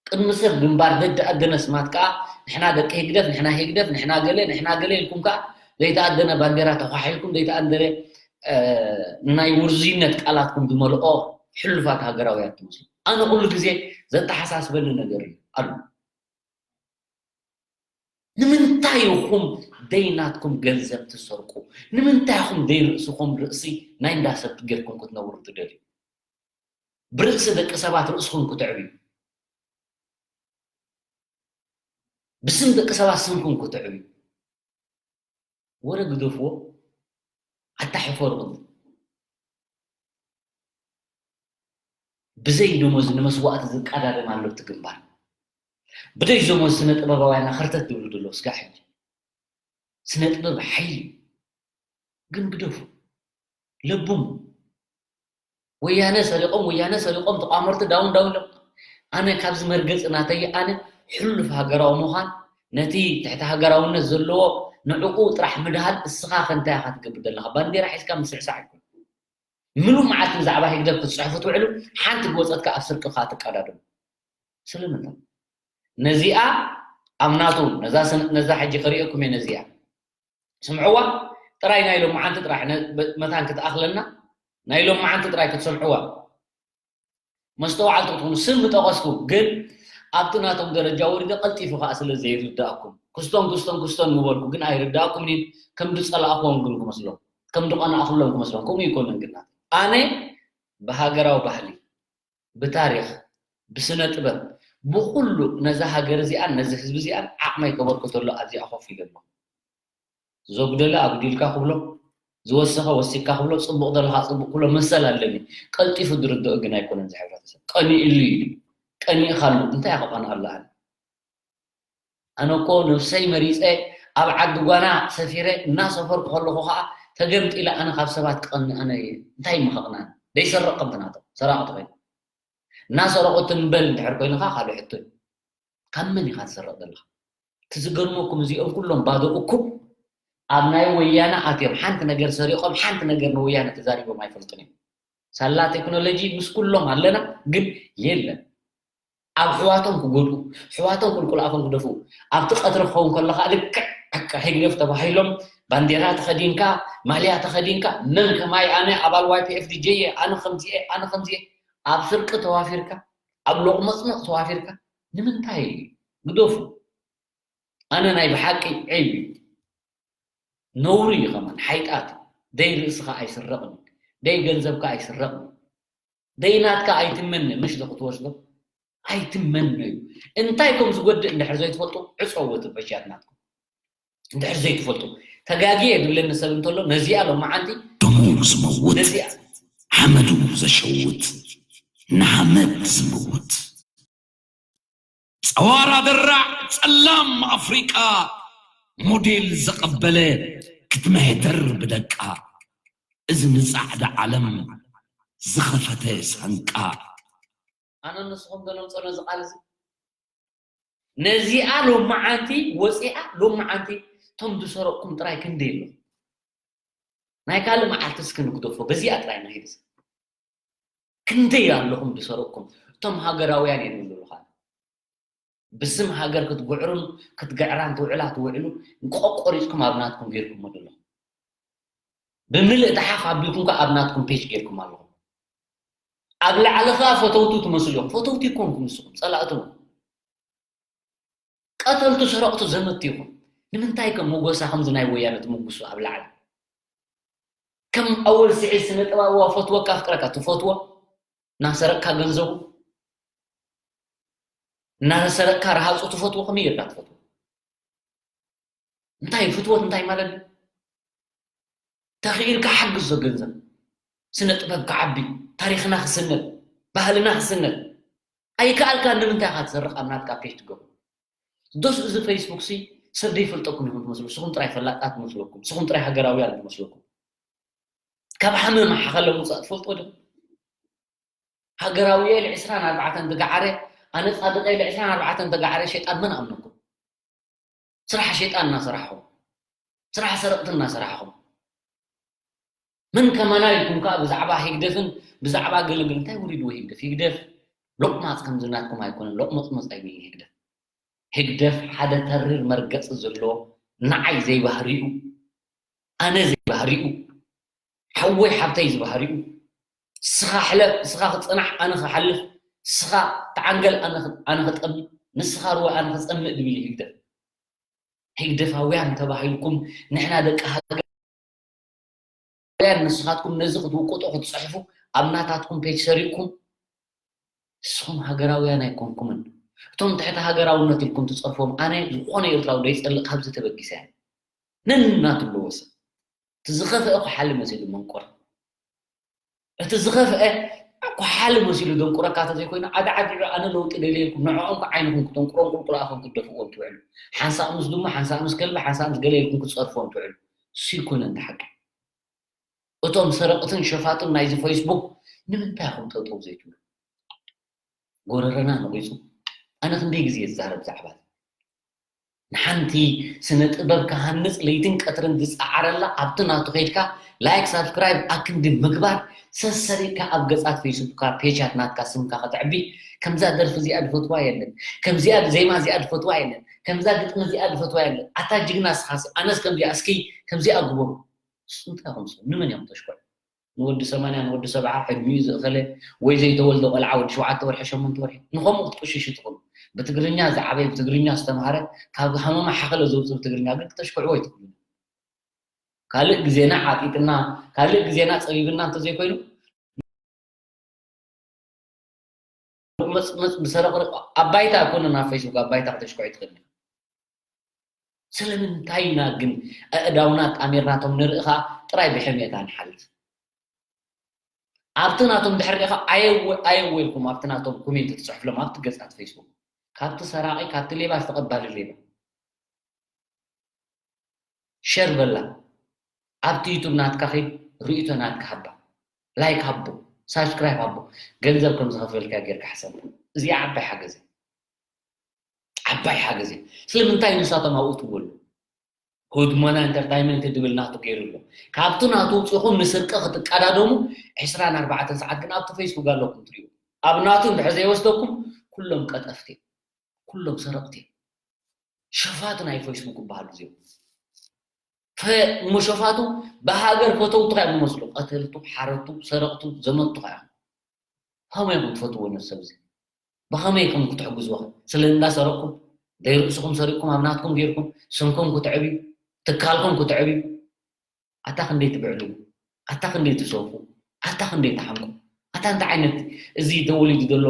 ቅድሚ ሰብ ግንባር በዲ ኣደነ ስማት ከዓ ንሕና ደቂ ህግደፍ ንሕና ህግደፍ ንሕና ገለ ንሕና ገለ ኢልኩም ከዓ ዘይተኣደነ ባንዴራ ተኳሒልኩም ዘይተኣደነ ናይ ውርዙይነት ቃላትኩም ዝመልኦ ሕሉፋት ሃገራውያን ትመስሉ። ኣነ ኩሉ ግዜ ዘተሓሳስበኒ ነገር እዩ ኣሉ። ንምንታይ ኢኹም ደይናትኩም ገንዘብ ትሰርቁ? ንምንታይ ኢኹም ደይ ርእስኹም ርእሲ ናይ እንዳሰብ ጌርኩም ክትነብሩ ትደልዩ? ብርእሲ ደቂ ሰባት ርእስኹም ክትዕብዩ፣ ብስም ደቂ ሰባት ስምኩም ክትዕብዩ፣ ወረ ግደፍዎ። ኣታ ሕፈሩ። ብዘይ ደሞዝ ንመስዋእቲ ዝቀዳደም ኣሎ እቲ ግንባር። ብደይ ደሞዝ ስነ ጥበባውያና ከርተት ዝብሉ ዘለዉ ስጋ ሕጂ። ስነ ጥበብ ሓይሊ። ግን ግደፉ። ለቡም። ወያነ ሰሪቖም፣ ወያነ ሰሪቖም፣ ተቋመርቲ ዳውን ዳውን ኢሎም። ኣነ ካብዚ መርገፂ ናተይ ኣነ ሕሉፍ ሃገራዊ ምዃን ነቲ ትሕቲ ሃገራውነት ዘለዎ ንዕኡ ጥራሕ ምድሃል። እስኻ ከ እንታይ ኢኻ ትገብር ዘለኻ? ባንዴራ ሒዝካ ምስዕሳዕ ኣይኮን። ምሉእ መዓልቲ ብዛዕባ ህግደፍ ክትፅሕፉ ትውዕሉ፣ ሓንቲ ክወፀት ከኣ ኣብ ስርቂ ከኣ ትቀዳደሙ። ስለምንታይ? ነዚኣ ኣብ ናቱ ነዛ ስን- ነዛ ሕጂ ከርእየኩም እየ። ነዚኣ ስምዕዋ ጥራይ፣ ናይ ሎመዓንቲ ጥራሕ ነ- መታን ክትኣኽለና፣ ናይ ሎመዓንቲ ጥራይ ክትሰምዕዋ። መስተውዓልቲ ክትኾኑ። ስም ምጠቐስኩ ግን ኣብቲ ናቶም ደረጃ ወሪደ ቀልጢፉ ከኣ ስለ ዘይርዳእኩም ክስቶን ክስቶን ክስቶን ምበልኩ ግን ኣይርዳእኩምን እዩ። ከም ዝጸላእክዎም ግን ክመስሎም፣ ከም ዝቐናእኩሎም ክመስሎም። ከምኡ ይኮነን ግን ናተይ። ኣነ ብሃገራዊ ባህሊ፣ ብታሪኽ፣ ብስነ ጥበብ፣ ብኹሉ ነዛ ሃገር እዚኣን ነዚ ህዝቢ እዚኣን ዓቕመይ ከበርክተሉ ኣብዚኣ ኮፍ ኢለ ኣለኹ። ዘጉደለ ኣጉዲልካ ክብሎ፣ ዝወሰኸ ወሲኽካ ክብሎ፣ ጽቡቕ ዘለኻ ጽቡቕ ክብሎ መሰል ኣለኒ። ቀልጢፉ ዝርድኦ ግን ኣይኮነን እዚ ሕብረተሰብ። ቀኒእሉ እዩ። ቀኒእካሉ እንታይ ኢኻ ክቐንኣሉ ኣነ? ኣነ እኮ ነብሰይ መሪጸ ኣብ ዓዲ ጓና ሰፊረ እናሰፈርኩ ከለኹ ከዓ ተገምጢለ ኣነ ካብ ሰባት ክቐንእ ኣነ እንታይ ምኸቕናን? ደይሰርቕ ከምቲ ናቶም ሰራቕቲ ኮይኑ። እናሰረቑ ትም በል እንድሕር ኮይኑ ከዓ ካልእ ሕቶ እዩ። ካብ መን ኢኻ ትሰርቕ ዘለኻ? እቲ ዝገርመኩም እዚኦም ኩሎም ባዶ እኩብ ኣብ ናይ ወያነ ኣትዮም ሓንቲ ነገር ሰሪቖም ሓንቲ ነገር ንወያነ ተዛሪቦም ኣይፈልጡን እዮም። ሳላ ቴክኖሎጂ ምስ ኩሎም ኣለና ግን የለን። ኣብ ኣሕዋቶም ክጎድኡ ኣሕዋቶም ቁልቁል ኣፎም ክደፍኡ ኣብቲ ቀትሪ ክኸውን ከሎ ከዓ ልክዕ በቃ ህግደፍ ተባሂሎም ባንዴራ ተኸዲንካ ማልያ ተኸዲንካ መን ከማይ ኣነ ኣባል ዋይፒኤፍ ዲጄ እየ ኣነ ከምዚ እየ ኣነ ከምዚ እየ ኣብ ስርቂ ተዋፊርካ ኣብ ሎቕመጽመጽ ተዋፊርካ ንምንታይ ግደፉ። ኣነ ናይ ብሓቂ ዒብ እዩ። ነውሪ እዩ ከማን ሓይጣት እዩ። ደይ ርእስኻ ኣይስረቕን እዩ። ደይ ገንዘብካ ኣይስረቕን እዩ። ደይ ናትካ ኣይትመነ ምሽ ዶ ክትወስዶ ኣይትመነ እዩ። እንታይ ከም ዝጎድእ እንድሕር ዘይትፈልጡ ዕፀዎ እቲ በጃት ናትኩም። እንድሕር ዘይትፈልጡ ተጋግየ ድብለኒ ሰብ እንተሎ ነዚኣ ሎመዓንቲ ደሙ ዝመውት ነዚኣ ሓመዱ ዘሸውት ንሓመድ ዝመውት ጸዋራ ደራዕ ጸላም ኣፍሪቃ ሞዴል ዘቐበለ ክትመህተር ብደቃ እዚ ንጻዕዳ ዓለም ዝኸፈተ ሳንቃ ኣነ ንስኹም ዘለምፀ ነዚ ቃል እዚ ነዚኣ ሎመዓንቲ ወፂኣ ሎመዓንቲ እቶም ዝሰረቕኩም ጥራይ ክንደይ ኣሎ ናይ ካልእ መዓልቲ እስኪ ንግደፎ በዚኣ ጥራይ ንሂድ ክንደይ ኣለኹም ዝሰረቕኩም እቶም ሃገራውያን እዮም ዝብሉ ካል ብስም ሃገር ክትግዕሩን ክትግዕራን ትውዕላ ትውዕሉ ቆቆሪፅኩም ኣብ ናትኩም ገይርኩሞ ዘለኹም ብምልእ ተሓፍ ኣቢልኩም ከ ኣብ ናትኩም ፔጅ ገይርኩም ኣለኹም ኣብ ላዕሊ ከኣ ፈተውቱ ትመስሉ እዮም ፈተውቲ ይኮንኩም ንስኹም ፀላእቲ ቀተልቱ ሰረቕቱ ዘመቱ ኢኹም ንምንታይ ከ ሞጎሳ ከምዚ ናይ ወያነ ትምጉሱ ኣብ ላዕሊ ከም ኣወል ስዒድ ስነ ጥበባዊ ፈትወካ ኣፍቅረካ ትፈትዎ እናሰረቅካ ገንዘቡ እናሰረቅካ ረሃፁ ትፈትዎ ከመይ ጌርካ ትፈትዎ እንታይ ፍትወት እንታይ ማለት ተኽኢልካ ሓግዞ ገንዘብ ስነ ጥበብ ክዓቢ ታሪኽና ክስነድ ባህልና ክስነድ ኣይከኣልካ ንምንታይ ኢኻ ትሰርቕ ኣብ ናትካ ፔጅ ትገብሮ ዶስ እዚ ፌስቡክ ሲ ሰብ ዘይፈልጠኩም ኢኹም ትመስሉ ስኹም ጥራይ ፈላጣት ትመስለኩም ስኹም ጥራይ ሃገራውያን ትመስለኩም ካብ ሓመም ሓኸለ ምውፃእ ትፈልጦ ዶ ሃገራዊ ኢለ ዕስራን ኣርባዕተን ተጋዓረ ኣነ ፃድቀ ኢለ ዕስራን ኣርባዕተን ተጋዓረ ሸይጣን መን ኣምነኩም ስራሕ ሸይጣን እናሰራሕኹም ስራሕ ሰረቕቲ እናሰራሕኹም መን ከማና ኢልኩም ከዓ ብዛዕባ ህግደፍን ብዛዕባ ገለገለ እንታይ ውሪድዎ ህግደፍ ህግደፍ ሎቕማፅ ከምዚ ናትኩም ኣይኮነን ሎቕመፅመፅ ኣይብልን ህግደፍ ህግደፍ ሓደ ተሪር መርገፂ ዘለዎ ንዓይ ዘይባህሪኡ ኣነ ዘይባህሪኡ፣ ሓወይ ሓብተይ ዝበሃሪኡ፣ ንስኻ ሕለፍ፣ ንስኻ ክጽናሕ፣ ኣነ ክሓልፍ፣ ንስኻ ተዓንገል፣ ኣነ ክ-፣ ኣነ ክጠሚ፣ ንስኻ ርወ፣ ኣነ ክጸምእ ድብል እዩ ህግደፍ። ህግደፋውያን ተባሂልኩም፣ ንሕና ደቂ ሃገር፣ ንስኻትኩም ነዚ ክትውቅጡ ክትጽሕፉ፣ ኣብ ናታትኩም ፔጅ ሰሪቕኩም፣ ንስኹም ሃገራውያን ኣይኮንኩምን። እቶም ትሕቲ ሃገራውነት ኢልኩም ትጸርፎም፣ ኣነ ዝኾነ ኤርትራዊ ደይጸልእ ካብዚ ተበጊሰ እየ። ነናቱ ኣለዎ ሰብ። እቲ ዝኸፍአ ኩሓሊ መሲሉ መንቆር። እቲ ዝኸፍአ ኩሓሊ መሲሉ ደንቁረካ ተዘይኮይኑ፣ ዓዲ ዓዲዑ ኣነ ለውጢ ደልየ ኢልኩም ንዕኦም ከዓይንኹም ክተንቁሮም ቁልቁል ኣፎም ክትደፍእዎም ትውዕሉ። ሓንሳእ ምስ ድሙ፣ ሓንሳእ ምስ ከልቢ፣ ሓንሳእ ምስ ገለ ኢልኩም ክትጸርፍዎም ትውዕሉ። እሱ ይኮነን እቲ ሓቂ። እቶም ሰረቕትን ሸፋጥን ናይዚ ፌስቡክ ንምንታይ ኢኹም ጠጠው ዘይትብሉ? ጎረረና ነቒጹ። ኣነ ክንደይ ግዜ ዝዛረብ ዛዕባ እዚ። ንሓንቲ ስነ ጥበብ ክሃንጽ ለይትን ቀትርን ዝጸዓረላ ኣብቲ ናቱ ከይድካ ላይክ፣ ሳብስክራይብ ኣክንዲ ምግባር፣ ሰሰሪቕካ ኣብ ገጻት ፌስቡክካ፣ ፔጃት ናትካ ስምካ ከተዕቢ፣ ከምዛ ደርፊ እዚኣ ዝፈትዋ የለን፣ ከምዚኣ ዜማ እዚኣ ዝፈትዋ የለን፣ ከምዛ ግጥሚ እዚኣ ዝፈትዋ የለን። ኣታ ጅግና እስኻሲ፣ ኣነስ ከምዚኣ፣ እስኪ ከምዚኣ ግበሩ። ንስኹም እንታይ ኢኹም ንስኹም? ንመን እዮም ተሽኮዕ? ንወዲ ሰማንያ፣ ንወዲ ሰብዓ ዕድሚኡ ዝእኸለ ወይ ዘይተወልደ ቆልዓ ወዲ ሸውዓተ ወርሒ፣ ሸሞንተ ወርሒ፣ ንኸምኡ ክትቅሽሹ ትኽእሉ። ብትግርኛ ዝዓበየ፣ ብትግርኛ ዝተምሃረ፣ ካብ ሃመማ ሓኸለ ዘውፅእ ብትግርኛ ግን ክተሽክዕዎ ኣይትኽእሉ። ካልእ ግዜና ዓጢጥና፣ ካልእ ግዜና ፀቢብና እንተዘይኮይኑ፣ መፅመፅ ብሰረቕርቕ ኣብ ባይታ ኣይኮነን፣ ኣብ ፌስቡክ ኣብ ባይታ ክተሽክዖ ኣይትኽእልን። ስለምንታይ ኢና ግን ኣእዳውና ኣጣሚርናቶም ንርኢ ኸኣ ጥራይ ብሕሜታ ንሓልፍ? ኣብቲ ናቶም ድሕሪ ሪኢኻ ኣየወ-፣ ኣየወ ኢልኩም ኣብቲ ናቶም ኮሜንት ትጽሕፍሎም ኣብቲ ገጻት ፌስቡክ። ካብቲ ሰራቒ፣ ካብቲ ሌባ ዝተቐባሊ ሌባ። ሸር በላ። ኣብቲ ዩቱብ ናትካ ኸይድ ርእይቶ ናትካ ሃባ። ላይክ ሃቦ፣ ሳብስክራይብ ሃቦ። ገንዘብ ከም ዝኸፈልካ ጌርካ ሕሰብ። እዚኣ ዓባይ ሓገዝ እያ። ዓባይ ሓገዝ እያ። ስለምንታይ ንሳቶም ኣብኡ ትወሉ? ሁድሞና ኢንተርታይመንት ድብል ናቱ ገይሩ ኣሎ። ካብቲ ናቱ ውፅኹም ንስርቂ ክትቀዳደሙ ዕስራን ኣርባዕተን ሰዓት ግን ኣብቲ ፌስቡክ ኣለኩም ትሪኡ። ኣብ ናቱ እንድሕር ዘይወስደኩም ኩሎም ቀጠፍቲ እዮም። ኩሎም ሰረቕቲ እዮም። ሸፋቱ ናይ ፌስቡክ ይበሃሉ እዚኦም። ፈ-፣ እሞ ሸፋቱ ብሃገር ፈተውቱ ኸ እዮም ዝመስሉ። ቀተልቱ፣ ሓረቱ፣ ሰረቕቱ፣ ዘመቱ ኸ እዮም። ከመይ ኢኹም ትፈትዎ ነዚ ሰብ እዚ? ብኸመይ ኢኹም ክትሕግዝዎ? ስለ እንዳሰረቕኩም፣ ደይ ርእስኹም ሰሪቕኩም፣ ኣብ ናትኩም ጌርኩም፣ ስምኩም ክትዕብዩ፣ ትካልኩም ክትዕብዩ፣ ኣታ ክንደይ ትብዕሉ፣ ኣታ ክንደይ ትሰፉ፣ ኣታ ክንደይ ትሓምቁ፣ ኣታ እንታይ ዓይነት እዚ ተወሊዱ ዘሎ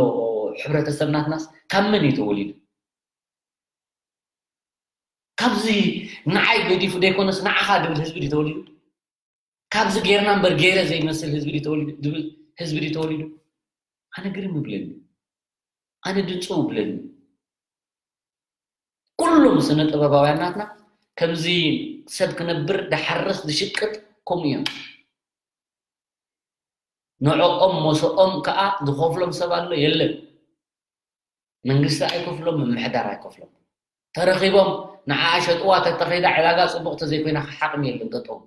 ሕብረተሰብ ናትናስ ካብ መን እዩ ተወሊዱ? ካብዚ ንዓይ ገዲፉ ደይኮነስ ንዓኻ ድብል ህዝቢ ድዩ ተወሊዱ? ካብዚ ጌርና እምበር ገይረ ዘይመስል ህዝቢ ድዩ ተወሊዱ? ድብል ህዝቢ ድዩ ተወሊዱ? ኣነ ግርም ይብለኒ። ኣነ ድንጽው ይብለኒ። ኩሎም ስነ ጥበባውያን ናትና ከምዚ ሰብ ክነብር ድሓርስ ድሽቅጥ ከምኡ እዮም። ንዕኦም ሞሶኦም ከኣ ዝኸፍሎም ሰብ ኣሎ የለን። መንግስቲ ኣይከፍሎም፣ ምምሕዳር ኣይከፍሎም። ተረኺቦም ንዓኣ ሸጥዋ ተተኸይዳ ዕዳጋ ጽቡቕ ተዘይኮይና ሓቕሚ የለን ጠጠው።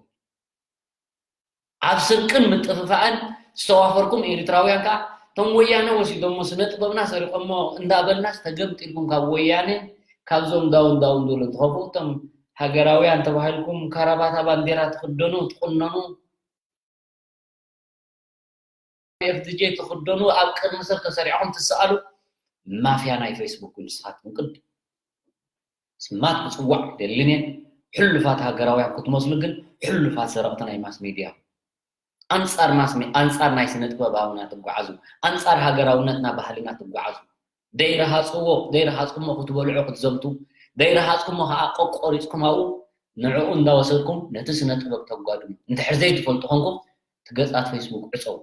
ኣብ ስርቅን ምጥፍፋእን ዝተዋፈርኩም ኤርትራውያን ከኣ እቶም ወያነ ወሲዶሞ ስነ ጥበብና ሰሪቖሞ እንዳበልናስ ተገምጢልኩም ካብ ወያነ ካብዞም ዳውን ዳውን ዝብሉ እንትኸፍኡ እቶም ሃገራውያን ተባሂልኩም ካራባታ ባንዴራ ትኽደኑ ትቑነኑ ኤፍዲጄ ትኽደኑ ኣብ ቅድሚ ሰብ ተሰሪዕኹም ትሰኣሉ ማፍያ ናይ ፌስቡክ ንስኻትኩም ቅድም ስማት ክጽዋዕ ደልን እየ። ሕሉፋት ሃገራውያን ክትመስሉ ግን ሕሉፋት ሰረቕቲ ናይ ማስ ሚድያ። ኣንጻር ማስ ሚ-፣ ኣንጻር ናይ ስነ ጥበባውና ትጓዓዙ፣ ኣንጻር ሃገራውነትና ባህልና ትጓዓዙ። ደይረሃጽዎ፣ ደይረሃጽኩሞ ክትበልዑ ክትዘምቱ፣ ደይረሃጽኩሞ ከኣ ቆቆሪጽኩም ኣብኡ ንዕኡ እንዳወሰድኩም ነቲ ስነ ጥበብ ተጓድሙ። እንድሕር ዘይትፈልጡ ኮንኩም እቲ ገጻት ፌስቡክ ዕጸዉ።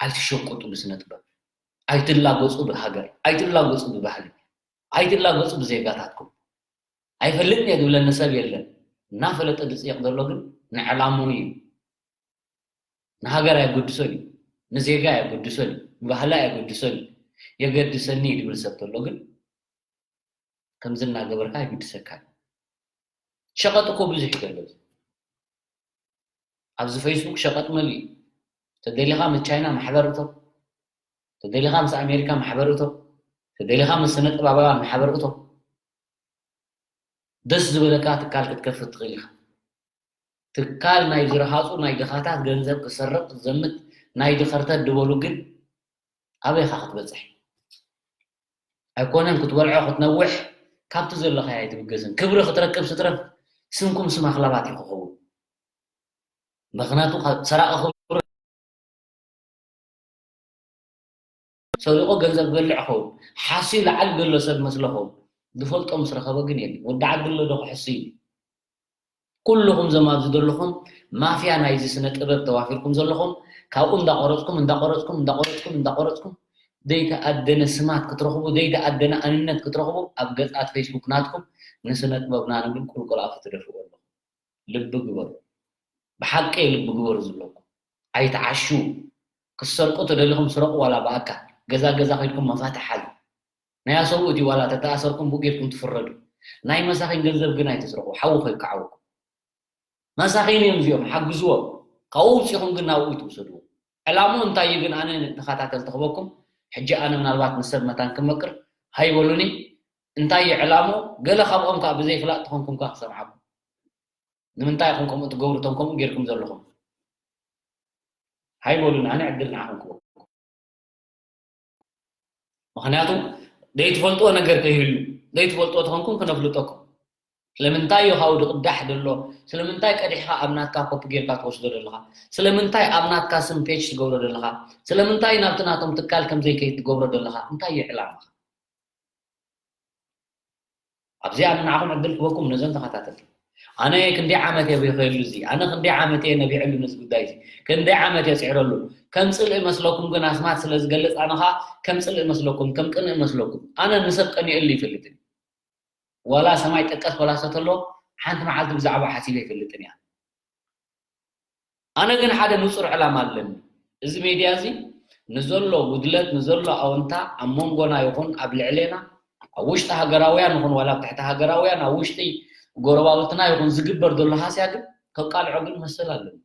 ኣይትሸቅጡ ብስነ ጥበብ። ኣይትላገጹ ብሃገር። ኣይትላገጹ ብባህሊ። ኣይትላገጹ ብዜጋታትኩም። ኣይፈልጥን እየ ዝብለኒ ሰብ የለን። እናፈለጠ ዝጽየቕ ዘሎ ግን ንዕላምኡ እዩ። ንሃገር ኣየገድሶን እዩ። ንዜጋ ኣየገድሶን እዩ። ንባህሊ ኣየገድሶን እዩ። የገድሰኒ እዩ ዝብል ሰብ ተሎ ግን ከምዚ እናገበርካ ኣይግድሰካን። ሸቐጥ እኮ ብዙሕ እዩ ዘሎ። ኣብዚ ፌስቡክ ሸቐጥ መሊኡ እዩ። ተደሊኻ ምስ ቻይና ማሕበር እቶ፣ ተደሊኻ ምስ ኣሜሪካ ማሕበር እቶ፣ ተደሊኻ ምስ ስነ ጥበባውያን ማሕበር እቶ። ደስ ዝበለካ ትካል ክትከፍት ትኽእል ኢኻ። ትካል ናይ ዝረሃፁ ናይ ድኻታት ገንዘብ ክሰርቕ ዝዘምት ናይ ድኸርተት ዝበሉ ግን ኣበይ ኢኻ ክትበፅሕ? ኣይኮነን ክትበልዖ ክትነውሕ ካብቲ ዘለኻዮ ኣይትብገስን። ክብሪ ክትረክብ ስትረፍ ስምኩም ስም ኣኽላባት እዩ ክኸውን። ምኽንያቱ ካብ ሰራቒ ክብሪ ሰሪቑ ገንዘብ ዝበልዕ ኸውን ሓስዩ ላዕሊ ዘሎ ሰብ መስለኹም ዝፈልጦ ምስ ረኸበ ግን የለን። ወዲ ዓዲ ኣሎ ዶ ክሕስዩ? ኩልኹም እዞም ኣብዚ ዘለኹም ማፍያ ናይዚ ስነ ጥበብ ተዋፊርኩም ዘለኹም ካብኡ እንዳቆረፅኩም እንዳቆረፅኩም እንዳቆረፅኩም እንዳቆረፅኩም ዘይተኣደነ ስማት ክትረኽቡ ዘይተኣደነ ኣንነት ክትረኽቡ ኣብ ገፃት ፌስቡክ ናትኩም ንስነ ጥበብና ንብል ቁልቁል ኣፉ ትደፍእዎ ኣለኹም። ልቢ ግበሩ። ብሓቂ ልቢ ግበሩ ዝብለኩም። ኣይትዓሹ። ክትሰርቁ ተደሊኹም ስረቁ ዋላ ብኣካል ገዛ ገዛ ከይድኩም መፋትሕ ሓዙ። ናይ ኣሰብኡት እዩ ዋላ ተተኣሰርኩም ብኡ ጌርኩም ትፍረዱ። ናይ መሳኺን ገንዘብ ግን ኣይትስረቁ። ሓዊ ከይከዓወኩም። መሳኺን እዮም እዚኦም፣ ሓግዝዎም። ካብኡ ውፂኹም ግን ናብኡ ይትውሰድዎ። ዕላምኡ እንታይ እዩ ግን ኣነ ንተኸታተልቲ ክበኩም ሕጂ ኣነ ምናልባት ንሰብ መታን ክመቅር ሃይበሉኒ። እንታይ እዩ ዕላምኡ? ገለ ካብኦም ከዓ ብዘይፍላጥ ተኾንኩም ከዓ ክሰምዓኩም። ንምንታይ ኢኹም ከምኡ ትገብሩ እቶም ከምኡ ጌርኩም ዘለኹም? ሃይበሉኒ፣ ኣነ ዕድል ንዓኹም ክበኩም። ምኽንያቱ ዘይትፈልጥዎ ነገር ከይህሉ ዘይትፈልጥዎ ተኾንኩም ክነፍልጠኩም። ስለምንታይ እዩ ካብኡ ዝቕዳሕ ዘሎ? ስለምንታይ ቀዲሕካ ኣብ ናትካ ኮፒ ጌርካ ትወስዶ ዘለኻ? ስለምንታይ ኣብ ናትካ ስም ፔጅ ትገብሮ ዘለኻ? ስለምንታይ ናብቲ ናቶም ትካል ከም ዘይከይድ ትገብሮ ዘለኻ? እንታይ እዩ ዕላማኻ? ኣብዚኣ ንዓኹም ዕድል ክበኩም ነዞም ተኸታተልቲ። ኣነ ክንደይ ዓመት እየ ብኸየሉ እዚ፣ ኣነ ክንደይ ዓመት እየ ነቢዐሉ ነዚ ጉዳይ እዚ፣ ክንደይ ዓመት እየ ፅዕረሉ። ከም ፅልኢ መስለኩም ግን ኣስማት ስለ ዝገልፅ ኣነ ኸዓ ከም ፅልኢ መስለኩም፣ ከም ቅንኢ መስለኩም። ኣነ ንሰብ ቀኒኤሉ ይፈልጥን። ዋላ ሰማይ ጠቀስ ፈላሰ ተሎ ሓንቲ መዓልቲ ብዛዕባ ሓሲበ ይፈልጥን እያ። ኣነ ግን ሓደ ንጹር ዕላማ ኣለኒ። እዚ ሜድያ እዚ ንዘሎ ጉድለት፣ ንዘሎ ኣወንታ ኣብ መንጎና ይኹን ኣብ ልዕሌና፣ ኣብ ውሽጢ ሃገራውያን ይኹን ዋላ ኣብ ትሕቲ ሃገራውያን፣ ኣብ ውሽጢ ጎረባብትና ይኹን ዝግበር ዘሎ ሃስያ ግን ከቃልዖ ግን መሰል ኣለኒ።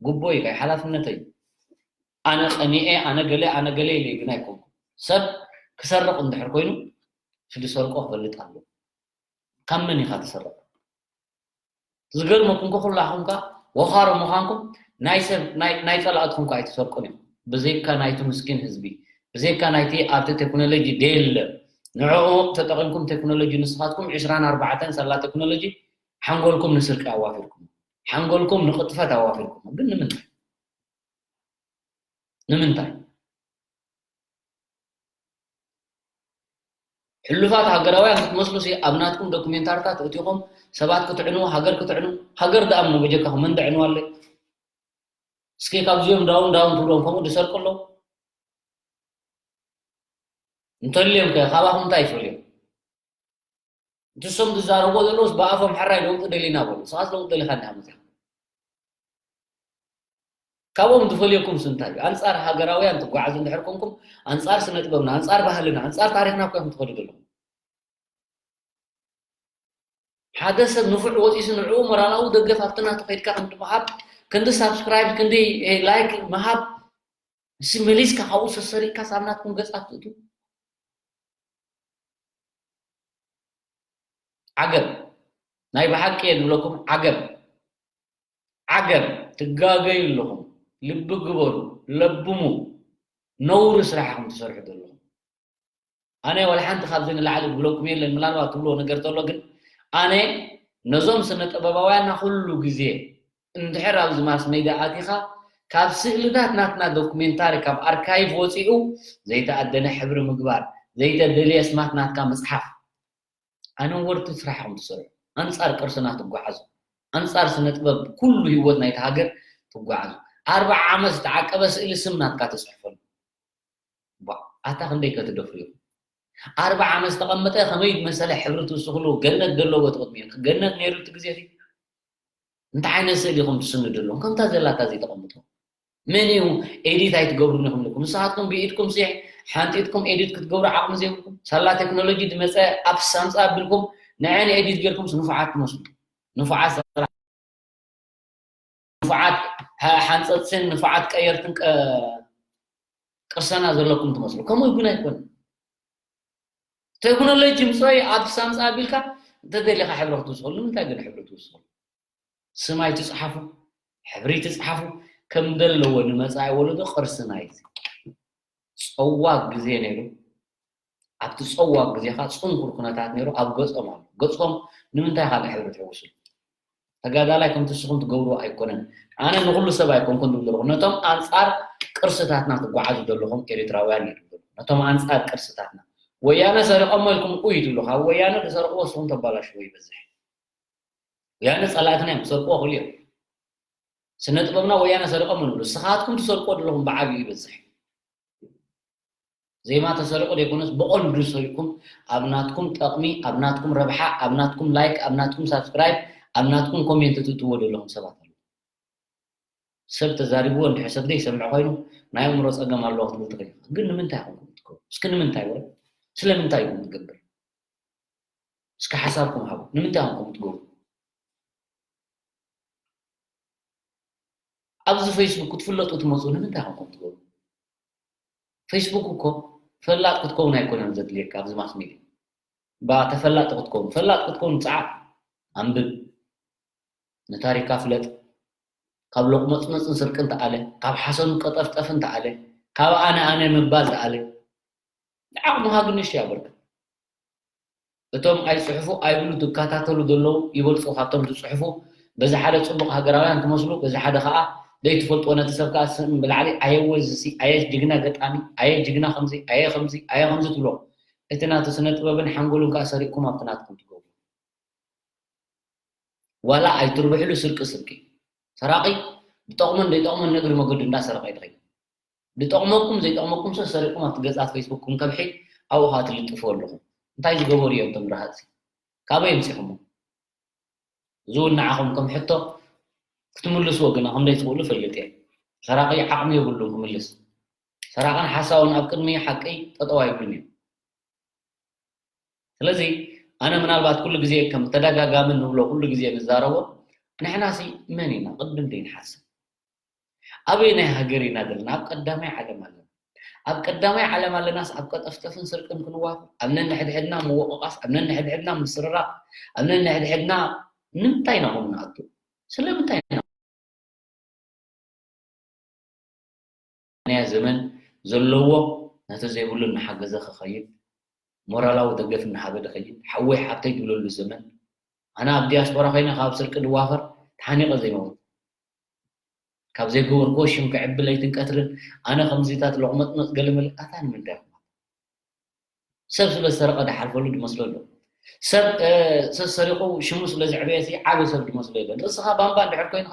ግቦ እዩ፣ ናይ ሓላፍነተይ እዩ። ኣነ ቀኒኤ፣ ኣነ ገለ፣ ኣነ ገለ ኢለ ግን ኣይኮንኩን። ሰብ ክሰርቕ እንድሕር ኮይኑ፣ እቲ ዝሰርቆ ክፈልጥ ኣለዎ። ካብ መን ኢኻ ትሰርቕ? ዝገርመኩም እኮ ኩላኹም ከ ወኻሮ ምዃንኩም ናይ ሰብ ናይ ናይ ጸላእትኩም ከ ኣይትሰርቁን ኢኹም። ብዘይካ ናይቲ ምስኪን ህዝቢ፣ ብዘይካ ናይቲ ኣብቲ ቴክኖሎጂ ደየለ ንዕኡ ተጠቒምኩም ቴክኖሎጂ ንስኻትኩም ዕስራን ኣርባዕተን ሳላ ቴክኖሎጂ ሓንጎልኩም ንስርቂ ኣዋፊርኩም፣ ሓንጎልኩም ንቕጥፈት ኣዋፊርኩም። ግን ንምንታይ? ንምንታይ? ሕሉፋት ሃገራውያን ክትመስሉ ሲ ኣብ ናትኩም ዶኩሜንታርታት እቲኹም ሰባት ክትዕኑ፣ ሃገር ክትዕኑ፣ ሃገር ደኣ እሞ በጀካኹም መን ደዕንዋ ኣሎ? እስኪ ካብዚኦም ዳውን ዳውን ትብሎም ከምኡ ድሰርቁ ኣለዉ? እንተልዮም ከ ካባኹም እንታይ ይፈልዮም? እቲ እሶም ዝዛረብዎ ዘለውስ ብኣፎም ሕራይ ለውጢ ደሊና በሉ። ንስኻስ ለውጢ ደሊኻ እንዲኻ መፂኻ። ካብኦም ዝፈልየኩምስ እንታይ እዩ? ኣንፃር ሃገራውያን ትጓዓዙ እንድሕር ኮንኩም፣ ኣንፃር ስነ ጥበብና፣ ኣንፃር ባህልና፣ ኣንፃር ታሪኽና እኮ ኢኹም ትኸዱ ዘለኹም። ሓደ ሰብ ንፉዕ ወፂሱ ንዕኡ ሞራላዊ ደገፍ ኣብቲ ናቱ ከይድካ ክንዲ ምሃብ፣ ክንዲ ሳብስክራይብ፣ ክንዲ ላይክ ምሃብ፣ ንሲ መሊስካ ካብኡ ሰሰሪቕካ ሳብ ናትኩም ገጻት ትእቱ። ዓገብ ናይ ብሓቂ እየ ዝብለኩም። ዓገብ ዓገብ ትጋገዩ ኣለኹም። ልቢ ግበሩ፣ ለብሙ። ነውሪ ስራሕ ኢኹም ትሰርሑ ዘለኹም። ኣነ ዋላ ሓንቲ ካብዚ ንላዕሊ ዝብለኩም የለን። ምናልባት ትብልዎ ነገር ተሎ ግን ኣነ ነዞም ስነ ጥበባውያንና ኩሉ ግዜ እንድሕር ኣብዚ ማስ ሜድያ ኣቲኻ ካብ ስእልታት ናትና ዶኩሜንታሪ ካብ ኣርካይቭ ወፂኡ ዘይተኣደነ ሕብሪ ምግባር ዘይተደልየ ስማት ናትካ ምፅሓፍ ኣነወርቲ ስራሕ ኢኹም ትሰርሑ። ኣንፃር ቅርስና ትጓዓዙ። ኣንፃር ስነ ጥበብ ኩሉ ህይወት ናይቲ ሃገር ትጓዓዙ። ኣርባዓ ዓመት ዝተዓቀበ ስእሊ ስም ናትካ ትፅሕፈሉ። ቧ ኣታ ክንደይ ከትደፍሩ ኢኹም። ኣርባዓ ዓመት ዝተቐመጠ ከመይ ዝመሰለ ሕብሪ ትውስኽሉ ገነት ዘለዎ ትቕድሚኡ። ገነት ነይሩ እቲ ግዜ እቲ እንታይ ዓይነት ስእሊ ኢኹም ትስንዱ ኣለኹም? ከምታ ዘላታ ዘይተቐምጡ። መን እዩ ኤዲት ኣይትገብሩን ኢኹም ኢልኩም? ንስኻትኩም ብኢድኩም ሲ ሓንጢጥኩም ኤዲት ክትገብሩ ዓቕሚ ዘይብልኩም? ሳላ ቴክኖሎጂ ዝመፀ ኣፕስ ኣምፃ ኣቢልኩም ንዐን ኤዲት ጌርኩምስ ንፉዓት ትመስሉ። ንፉዓት ስራሕ ንፉዓት ሓ- ሓንፀፅትን ንፉዓት ቀየርትን ቀ- ቅርሰና ዘለኩም ትመስሉ። ከምኡ ግን ኣይኮነን። ቴክኖሎጂ ምፅኦይ ኣፕስ ኣምፃ ኣቢልካ እንተደሊኻ ሕብሪ ክትውስኸሉ ንምንታይ ግን ሕብሪ ትውስኸሉ? ስም ኣይትፅሓፉ፣ ሕብሪ ትፅሓፉ። ከም ዘለዎ ንመፃኢ ወለዶ ቅርሲ ናይ እዚ ፀዋግ ግዜ ነይሩ። ኣብቲ ፀዋግ ግዜ ከዓ ፅንኩር ኩነታት ነይሩ። ኣብ ገፆም ኣሎ። ገፆም ንምንታይ ካልእ ሕብሪ ትሕውሱ? ተጋዳላይ ከምቲ ንስኹም ትገብርዎ ኣይኮነን። ኣነ ንኹሉ ሰብ ኣይኮንኩን ዝብል ዘለኹ። ነቶም ኣንፃር ቅርስታትና ትጓዓዙ ዘለኹም ኤርትራውያን እየ ዝብል ዘለኹ። ነቶም ኣንፃር ቅርስታትና። ወያነ ሰሪቖሞ ኢልኩም ኡይ ትብሉ። ካብ ወያነ ዝሰርቕዎ ንስኹም ተባላሽዎ ይበዝሕ። ወያነ ፀላእትና እዮም፣ ክሰርቅዎ ክእሉ እዮም። ስነ ጥበብና ወያነ ሰሪቖሞ ንብሉ። ንስኻትኩም ትሰርቅዎ ዘለኹም ብዓብዩ ይበዝሕ። ዜማ ተሰሪቑ ዘይኮነስ ብቐንዱ ሰሪቕኩም ኣብ ናትኩም ጠቕሚ፣ ኣብ ናትኩም ረብሓ፣ ኣብ ናትኩም ላይክ፣ ኣብ ናትኩም ሳብስክራይብ፣ ኣብ ናትኩም ኮሜንት ትእትዎ ዘለኹም ሰባት ኣለዉ። ሰብ ተዛሪብዎ እንድሕር ሰብ ዘይሰምዕ ኮይኑ ናይ ኣእምሮ ጸገም ኣለዎ ክትብል ትኽእል ኢኻ። ግን ንምንታይ ኢኹም ከምኡ ትገብሩ? እስኪ ንምንታይ ወረ? ስለምንታይ ኢኹም ትገብር? እስኪ ሓሳብኩም ሃቡ። ንምንታይ ኢኹም ከምኡ ትገብሩ? ኣብዚ ፌስቡክ ክትፍለጡ ትመፁ ንምንታይ ኢኹም ከምኡ ትገብሩ? ፌስቡክ እኮ ፈላጥ ክትከውን ኣይኮነን ዘድልየካ ኣብዚ ማስ ሚድያ። ባ ተፈላጢ ክትከውን፣ ፈላጥ ክትከውን ፃዓ፣ ኣንብብ፣ ንታሪካ ፍለጥ፣ ካብ ሎቅመፅመፅን ስርቅን ተኣለ፣ ካብ ሓሶን ቀጠፍጠፍን ተኣለ፣ ካብ ኣነ ኣነ ምባል ተኣለ። ንዓቕምኻ ግን ንእሽተይ ኣበርክት። እቶም ኣይፅሕፉ ኣይብሉ ዝከታተሉ ዘለዉ ይበልፁ ካብቶም ዝፅሕፉ። በዚ ሓደ ፅቡቕ ሃገራውያን ትመስሉ፣ በዚ ሓደ ከዓ ዘይትፈልጥዎ ነቲ ሰብ ከዓ ስም ብላዕሊ ኣየ ወዝሲ፣ ኣየ ጅግና ገጣሚ፣ ኣየ ጅግና ከምዚ፣ ኣየ ከምዚ፣ ኣየ ከምዚ ትብሎ። እቲ ናቱ ስነ ጥበብን ሓንጎሉን ከዓ ሰሪቕኩም ኣብቲ ናትኩም ትገብሩ። ዋላ ኣይትርብሕሉ ስርቂ ስርቂ። ሰራቒ ብጠቕሞን ዘይጠቕሞን ንእግሪ መገዱ እንዳሰረቐ ይድኸይ። ዝጠቕመኩም ዘይጠቕመኩም ሰብ ሰሪቕኩም ኣብቲ ገጻት ፌስቡክኩም ከብሒ ኣብኡ ከዓ ትልጥፍዎ ኣለኹም። እንታይ ዝገበሩ እዮም እቶም ረሃፅሲ? ካበይ ኣምፂኹሞ? እዚ እውን ንዓኹም ከም ሕቶ ክትምልስዎ ግና ከም ዘይትኽእሉ እፈልጥ እየ። ሰራቒ ዓቕሚ የብሉን ክምልስ። ሰራቕን ሓሳውን ኣብ ቅድሚ ሓቂ ጠጠው ኣይብሉን እዮም። ስለዚ ኣነ ምናልባት ኩሉ ግዜ ከም ተደጋጋሚ ንብሎ ኩሉ ግዜ ንዛረቦ ንሕናሲ መን ኢና ቅድም ደይንሓስብ ኣበየናይ ሃገር ኢና ዘለና ኣብ ቀዳማይ ዓለም ኣለና ኣብ ቀዳማይ ዓለም ኣለናስ ኣብ ቀጠፍጠፍን ስርቅን ክንዋፍ ኣብ ነንሕድሕድና ምወቕቓስ ኣብ ነንሕድሕድና ምስርራቕ ኣብ ነንሕድሕድና ንምንታይ ኢና ኹም ንኣቱ ስለምንታይ ኢና ናይ ዘመን ዘለዎ ነቲ ዘይብሉ እናሓገዘ ክኸይድ ሞራላዊ ደገፍ እናሃበ ዝኸይድ ሓወይ ሓብተይ ዝብለሉ ዘመን ኣነ ኣብ ዲያስፖራ ኮይነ ካብ ስርቂ ድዋፈር ተሓኒቐ ዘይመውት ካብ ዘይገበርክዎ ሽም ክዕቢ ለይትን ቀትርን ኣነ ከምዚታት ሎቕመጥመጥ ገለመለ ኣታ ንምንታይ ኩማ ሰብ ስለ ዝሰረቐ ድሓልፈሉ ድመስሎ ኣሎ ሰብ ሰብ ሰሪቑ ሽሙ ስለ ዝዕበየ ዓብ ሰብ ድመስሎ የለን ርእስኻ ባምባ እንድሕር ኮይኑ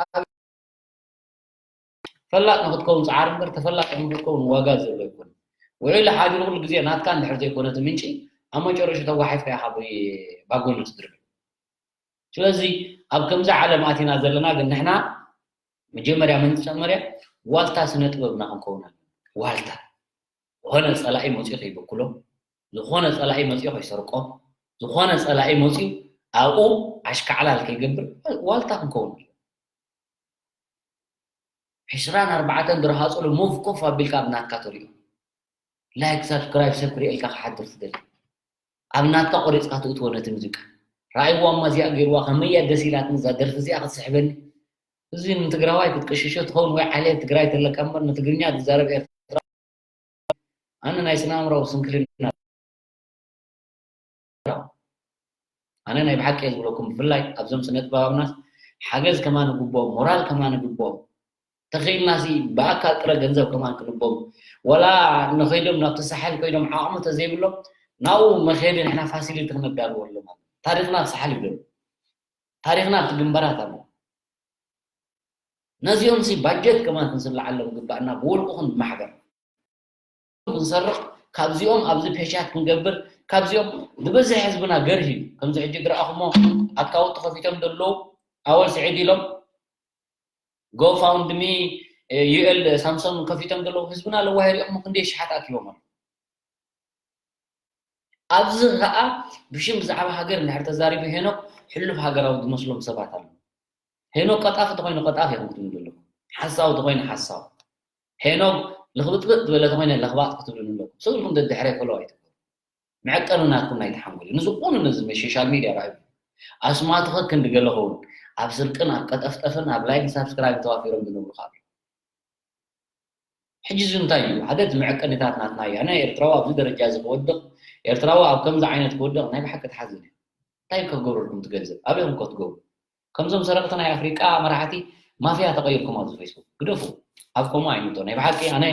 ፈላጥ ንክትከውን ፃዕሪ እምበር ተፈላጢ ንክትከውን ዋጋ ዘሎ ኣይኮነ ውዒሉ ሓዲሩ ኩሉ ግዜ ናትካ እንድሕር ዘይኮነ እቲ ምንጪ ኣብ መጨረሹ ተጓሒፍካ ኢኻ ባጎኑ ትድርበ ስለዚ ኣብ ከምዚ ዓለም ኣቲና ዘለና ግን ንሕና መጀመርያ መጀመርያ ዋልታ ስነ ጥበብና ክንከውን ኣለና ዋልታ ዝኾነ ፀላኢ መፅኡ ከይበክሎ ዝኾነ ፀላኢ መፅኡ ከይሰርቆ ዝኾነ ፀላኢ መፅኡ ኣብኡ ኣሽካዕላል ከይገብር ዋልታ ክንከውን ኣለና ዕስራን ኣርባዕተን ዝረሃፅሉ ሙቭ ኮፍ ኣቢልካ ኣብ ናትካ ተሪኦ ላይክ ሳብስክራይብ ሰብ ክሪኤልካ ክሓድር ትደሊ ኣብ ናትካ ቆሪፅካ ትእትዎ ነቲ ሙዚቃ ረኣይዋ እማ እዚኣ ገይርዋ ከመይ እያ ደስ ኢላትኒ እዛ ደርፊ እዚኣ ክትስሕበኒ እዚ ንትግራዋይ ክትቅሽሾ ትኸውን ወይ ዓሌት ትግራይ ተለካ እምበር ንትግርኛ ትዛረብ ኤርትራ ኣነ ናይ ስነ ኣእምራዊ ስንክልና ኣነ ናይ ብሓቂ እየ ዝብለኩም ብፍላይ ኣብዞም ስነ ጥበባብናስ ሓገዝ ከማን ግቦም ሞራል ከማን ግቦም ተኽኢልና ሲ ብኣካል ጥረ ገንዘብ ከማን ክንቦም ወላ ንኸይዶም ናብቲ ሳሕል ከይዶም ዓቕሚ ተዘይብሎም ናብኡ መኸዲ ንሕና ፋሲሊቲ ክነዳልወሎም ታሪኽና ኣብ ሳሕል ይብለሉ ታሪኽና ኣብቲ ግንባራት ኣሎ ነዚኦም ሲ ባጀት ከማን ክንስልዓሎም ግባእና ብውልቁኹም ብማሕበር ክንሰርቕ ካብዚኦም ኣብዚ ፔሻት ክንገብር ካብዚኦም ዝበዝሕ ህዝብና ገርሂ እዩ ከምዚ ሕጂ ዝረኣኹሞ ኣካውንቲ ከፊቶም ዘለዉ ኣወል ስዒድ ኢሎም ጎፋውንድሚ ዩኤል ሳምሶን ከፊቶም ዘለዉ ህዝብና ለዋሂ ሪኦሞ ክንደይ ሽሓት ኣኪቦም ኣሎ ኣብዚ ከዓ ብሽም ብዛዕባ ሃገር እንድሕር ተዛሪቡ ሄኖክ ሕሉፍ ሃገራዊ ዝመስሎም ሰባት ኣለዉ ሄኖክ ቀጣፊ ተኮይኑ ቀጣፊ ኢኹም ክትብሉ ዘለኹም ሓሳዊ ተኮይኑ ሓሳዊ ሄኖክ ልኽብጥብጥ ዝበለ ተኮይነ ለኽባጥ ክትብሉ ኣለኹም ስእልኩም ደድሕረ ፈለው ኣይትበሉ መዐቀኒ ናትኩም ናይ ተሓንጎል እዩ ንዝኾኑ ነዚ ሶሻል ሚድያ ረኣዩ ኣስማትኸ ክንዲ ገለ ኸውን ኣብ ስርቅን ኣብ ቀጠፍጠፍን ኣብ ላይክ ሳብስክራይብ ተዋፊሮም ዝነብሩ ካብ ሕጂ እዚ እንታይ እዩ ሓደ እቲ መዐቀኒታት ናትና እዩ ኣነ ኤርትራዊ ኣብዚ ደረጃ እዚ ክወድቕ ኤርትራዊ ኣብ ከምዚ ዓይነት ክወድቕ ናይ ብሓቂ ትሓዝን እዩ እንታይ ከገብረልኩም ትገንዘብ ኣበይኩም ከትገብሩ ከምዞም ሰረቕቲ ናይ ኣፍሪቃ መራሕቲ ማፍያ ተቐይርኩም ኣብዚ ፌስቡክ ግደፉ ኣብ ከምኡ ኣይምቶ ናይ ብሓቂ ኣነ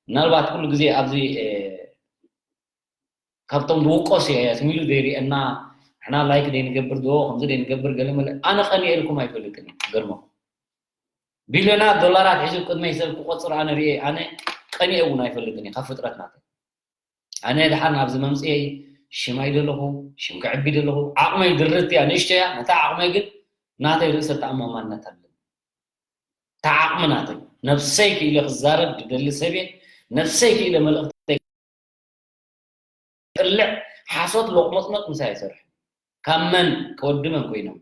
ምናልባት ኩሉ ግዜ ኣብዚ ካብቶም ዝውቀሱ እየ ስሚሉ ዘይርእየና ንሕና ላይክ ደይንገብር ዶ ከምዚ ደይንገብር ገለ መለ ኣነ ቀኒኤልኩም ኣይፈልጥን እዩ ገርመኩም ቢልዮናት ዶላራት ሒዙ ቅድመይ ሰብ ክቆፅር ኣነ ርእየ ኣነ ቀኒኤ እውን ኣይፈልጥን እዩ ካብ ፍጥረት ናተይ ኣነ ድሓር ናብዚ መምፅኤ ሽም ኣይደለኹ ሽም ክዕቢ ደለኹ ዓቕመይ ድርት እያ ንእሽቶ እያ ነታ ዓቕመይ ግን ናተይ ርእሰ ተኣማማንነት ኣለኒ እታ ዓቕሚ ናተይ ነብሰይ ክኢለ ክዛረብ ድደሊ ሰብ እየ ነብሰይ ክኢለ መልእኽተይ ቅልዕ ሓሶት ሎቕመጥመጥ ምሳይ ኣይሰርሕን ካብ መን ከወዲ መን ኮይኖም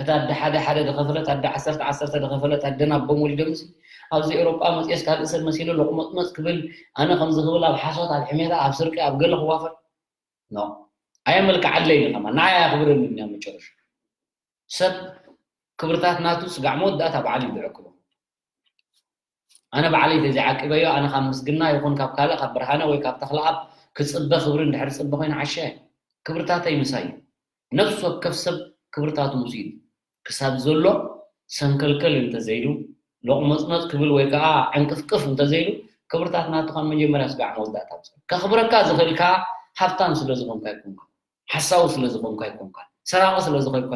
እታ ኣደ ሓደ ሓደ ዝኸፈለት ኣደ ዓሰርተ ዓሰርተ ዝኸፈለት ኣደን ኣቦም ወሊዶምሲ ኣብዚ ኤውሮጳ መፅየስ ካልእ ሰብ መሲሉ ሎቕመጥመጥ ክብል ኣነ ከምዚ ክብል ኣብ ሓሶት ኣብ ሕሜታ ኣብ ስርቂ ኣብ ገለ ክዋፈር ኖ ኣየመልክዓለይ ኢኻ ንዓይ ኣኽብረኒ እያ መጨረሻ ሰብ ክብርታት ናቱ ስጋዕ መወዳእታ በዓል እዩ ዝዕቅቦ ኣነ ባዕለይ ተዘይዓቂበዮ ኣነ ካብ ምስግና ይኹን ካብ ካልእ ካብ ብርሃነ ወይ ካብ ተኽለኣብ ክፅበ ክብሪ እንድሕር ፅበ ኮይኑ ዓሻ እየ ክብርታተይ ምሳይ እዩ ነፍሲ ወከፍ ሰብ ክብርታቱ ምስ ኢሉ ክሳብ ዘሎ ሰንከልከል እንተዘይሉ ሎቕመፅመፅ ክብል ወይ ከዓ ዕንቅፍቅፍ እንተዘይሉ ክብርታት ናቱ ካብ መጀመርያ ስጋዕ መወዳእታ ብፅእ ከኽብረካ ዝኽእል ከዓ ሃብታም ስለ ዝኾንካ ይኮንካ ሓሳዊ ስለ ዝኾንካ ይኮንካ ሰራቂ ስለ ዝኾንካ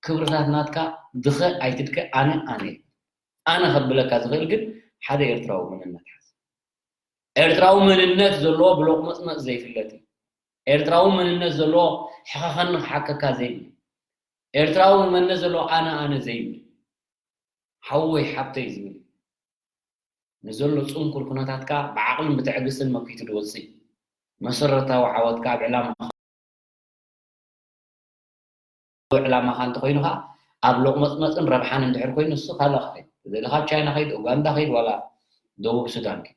ክብርታት ናትካ ድኸ ኣይትድከ ኣነ ኣነ ኣነ ከብለካ ዝኽእል ግን ሓደ ኤርትራዊ መንነት ሓዝ ኤርትራዊ መንነት ዘለዎ ብሎቕመፅመፅ ዘይፍለጥ እዩ ኤርትራዊ መንነት ዘለዎ ሕኸኸኒ ክሓከካ ዘይብል ኤርትራዊ መንነት ዘለዎ ኣነ ኣነ ዘይብል ሓወይ ሓብተይ ዝብል ንዘሎ ፅንኩር ኩነታትካ ብዓቕልን ብትዕግስትን መኪቱ ዝወፅእ መሰረታዊ ዓወትካ ኣብ ዕላማ ዕላማኻ እንተኮይኑ ከዓ ኣብ ሎቕመፅመፅን ረብሓን እንድሕር ኮይኑ ንሱ ካልእ ክኸይድ ተደሊ ካብ ቻይና ከይድ ኡጋንዳ ከይድ ዋላ ደቡብ ሱዳን ከይድ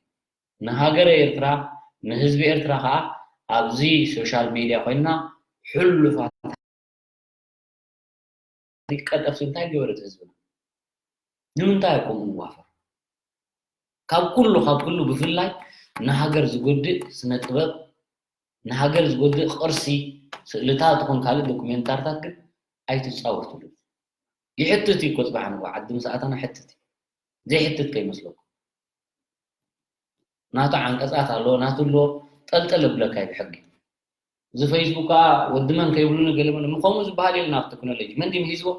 ንሃገረ ኤርትራ ንህዝቢ ኤርትራ ከዓ ኣብዚ ሶሻል ሜድያ ኮይንና ሕሉፋት ቀጠፍቲ እንታይ ገበረት ህዝብና ንምንታይ ከምኡ ንዋፈር ካብ ኩሉ ካብ ኩሉ ብፍላይ ንሃገር ዝጎድእ ስነ ጥበብ ንሃገር ዝጎድእ ቅርሲ ስእልታት ይኹን ካልእ ዶኩሜንታርታት ግን ኣይትፃወትሉ ይሕትት እዩ እኮ ፅባሕ ንግሆ ዓዲ ምስ ኣተና ሕትት እዩ ዘይሕትት ከይመስለኩም ናቱ ዓንቀፃት ኣሎ ናቱ ኣሎ ጠልጠል ብለካ እዩ ብሕጊ እዚ ፌስቡክ ከዓ ወዲ መን ከይብሉኒ ገለ መን ከምኡ ዝበሃል የለን ኣብ ቴክኖሎጂ መን ድዩ ሒዝዎ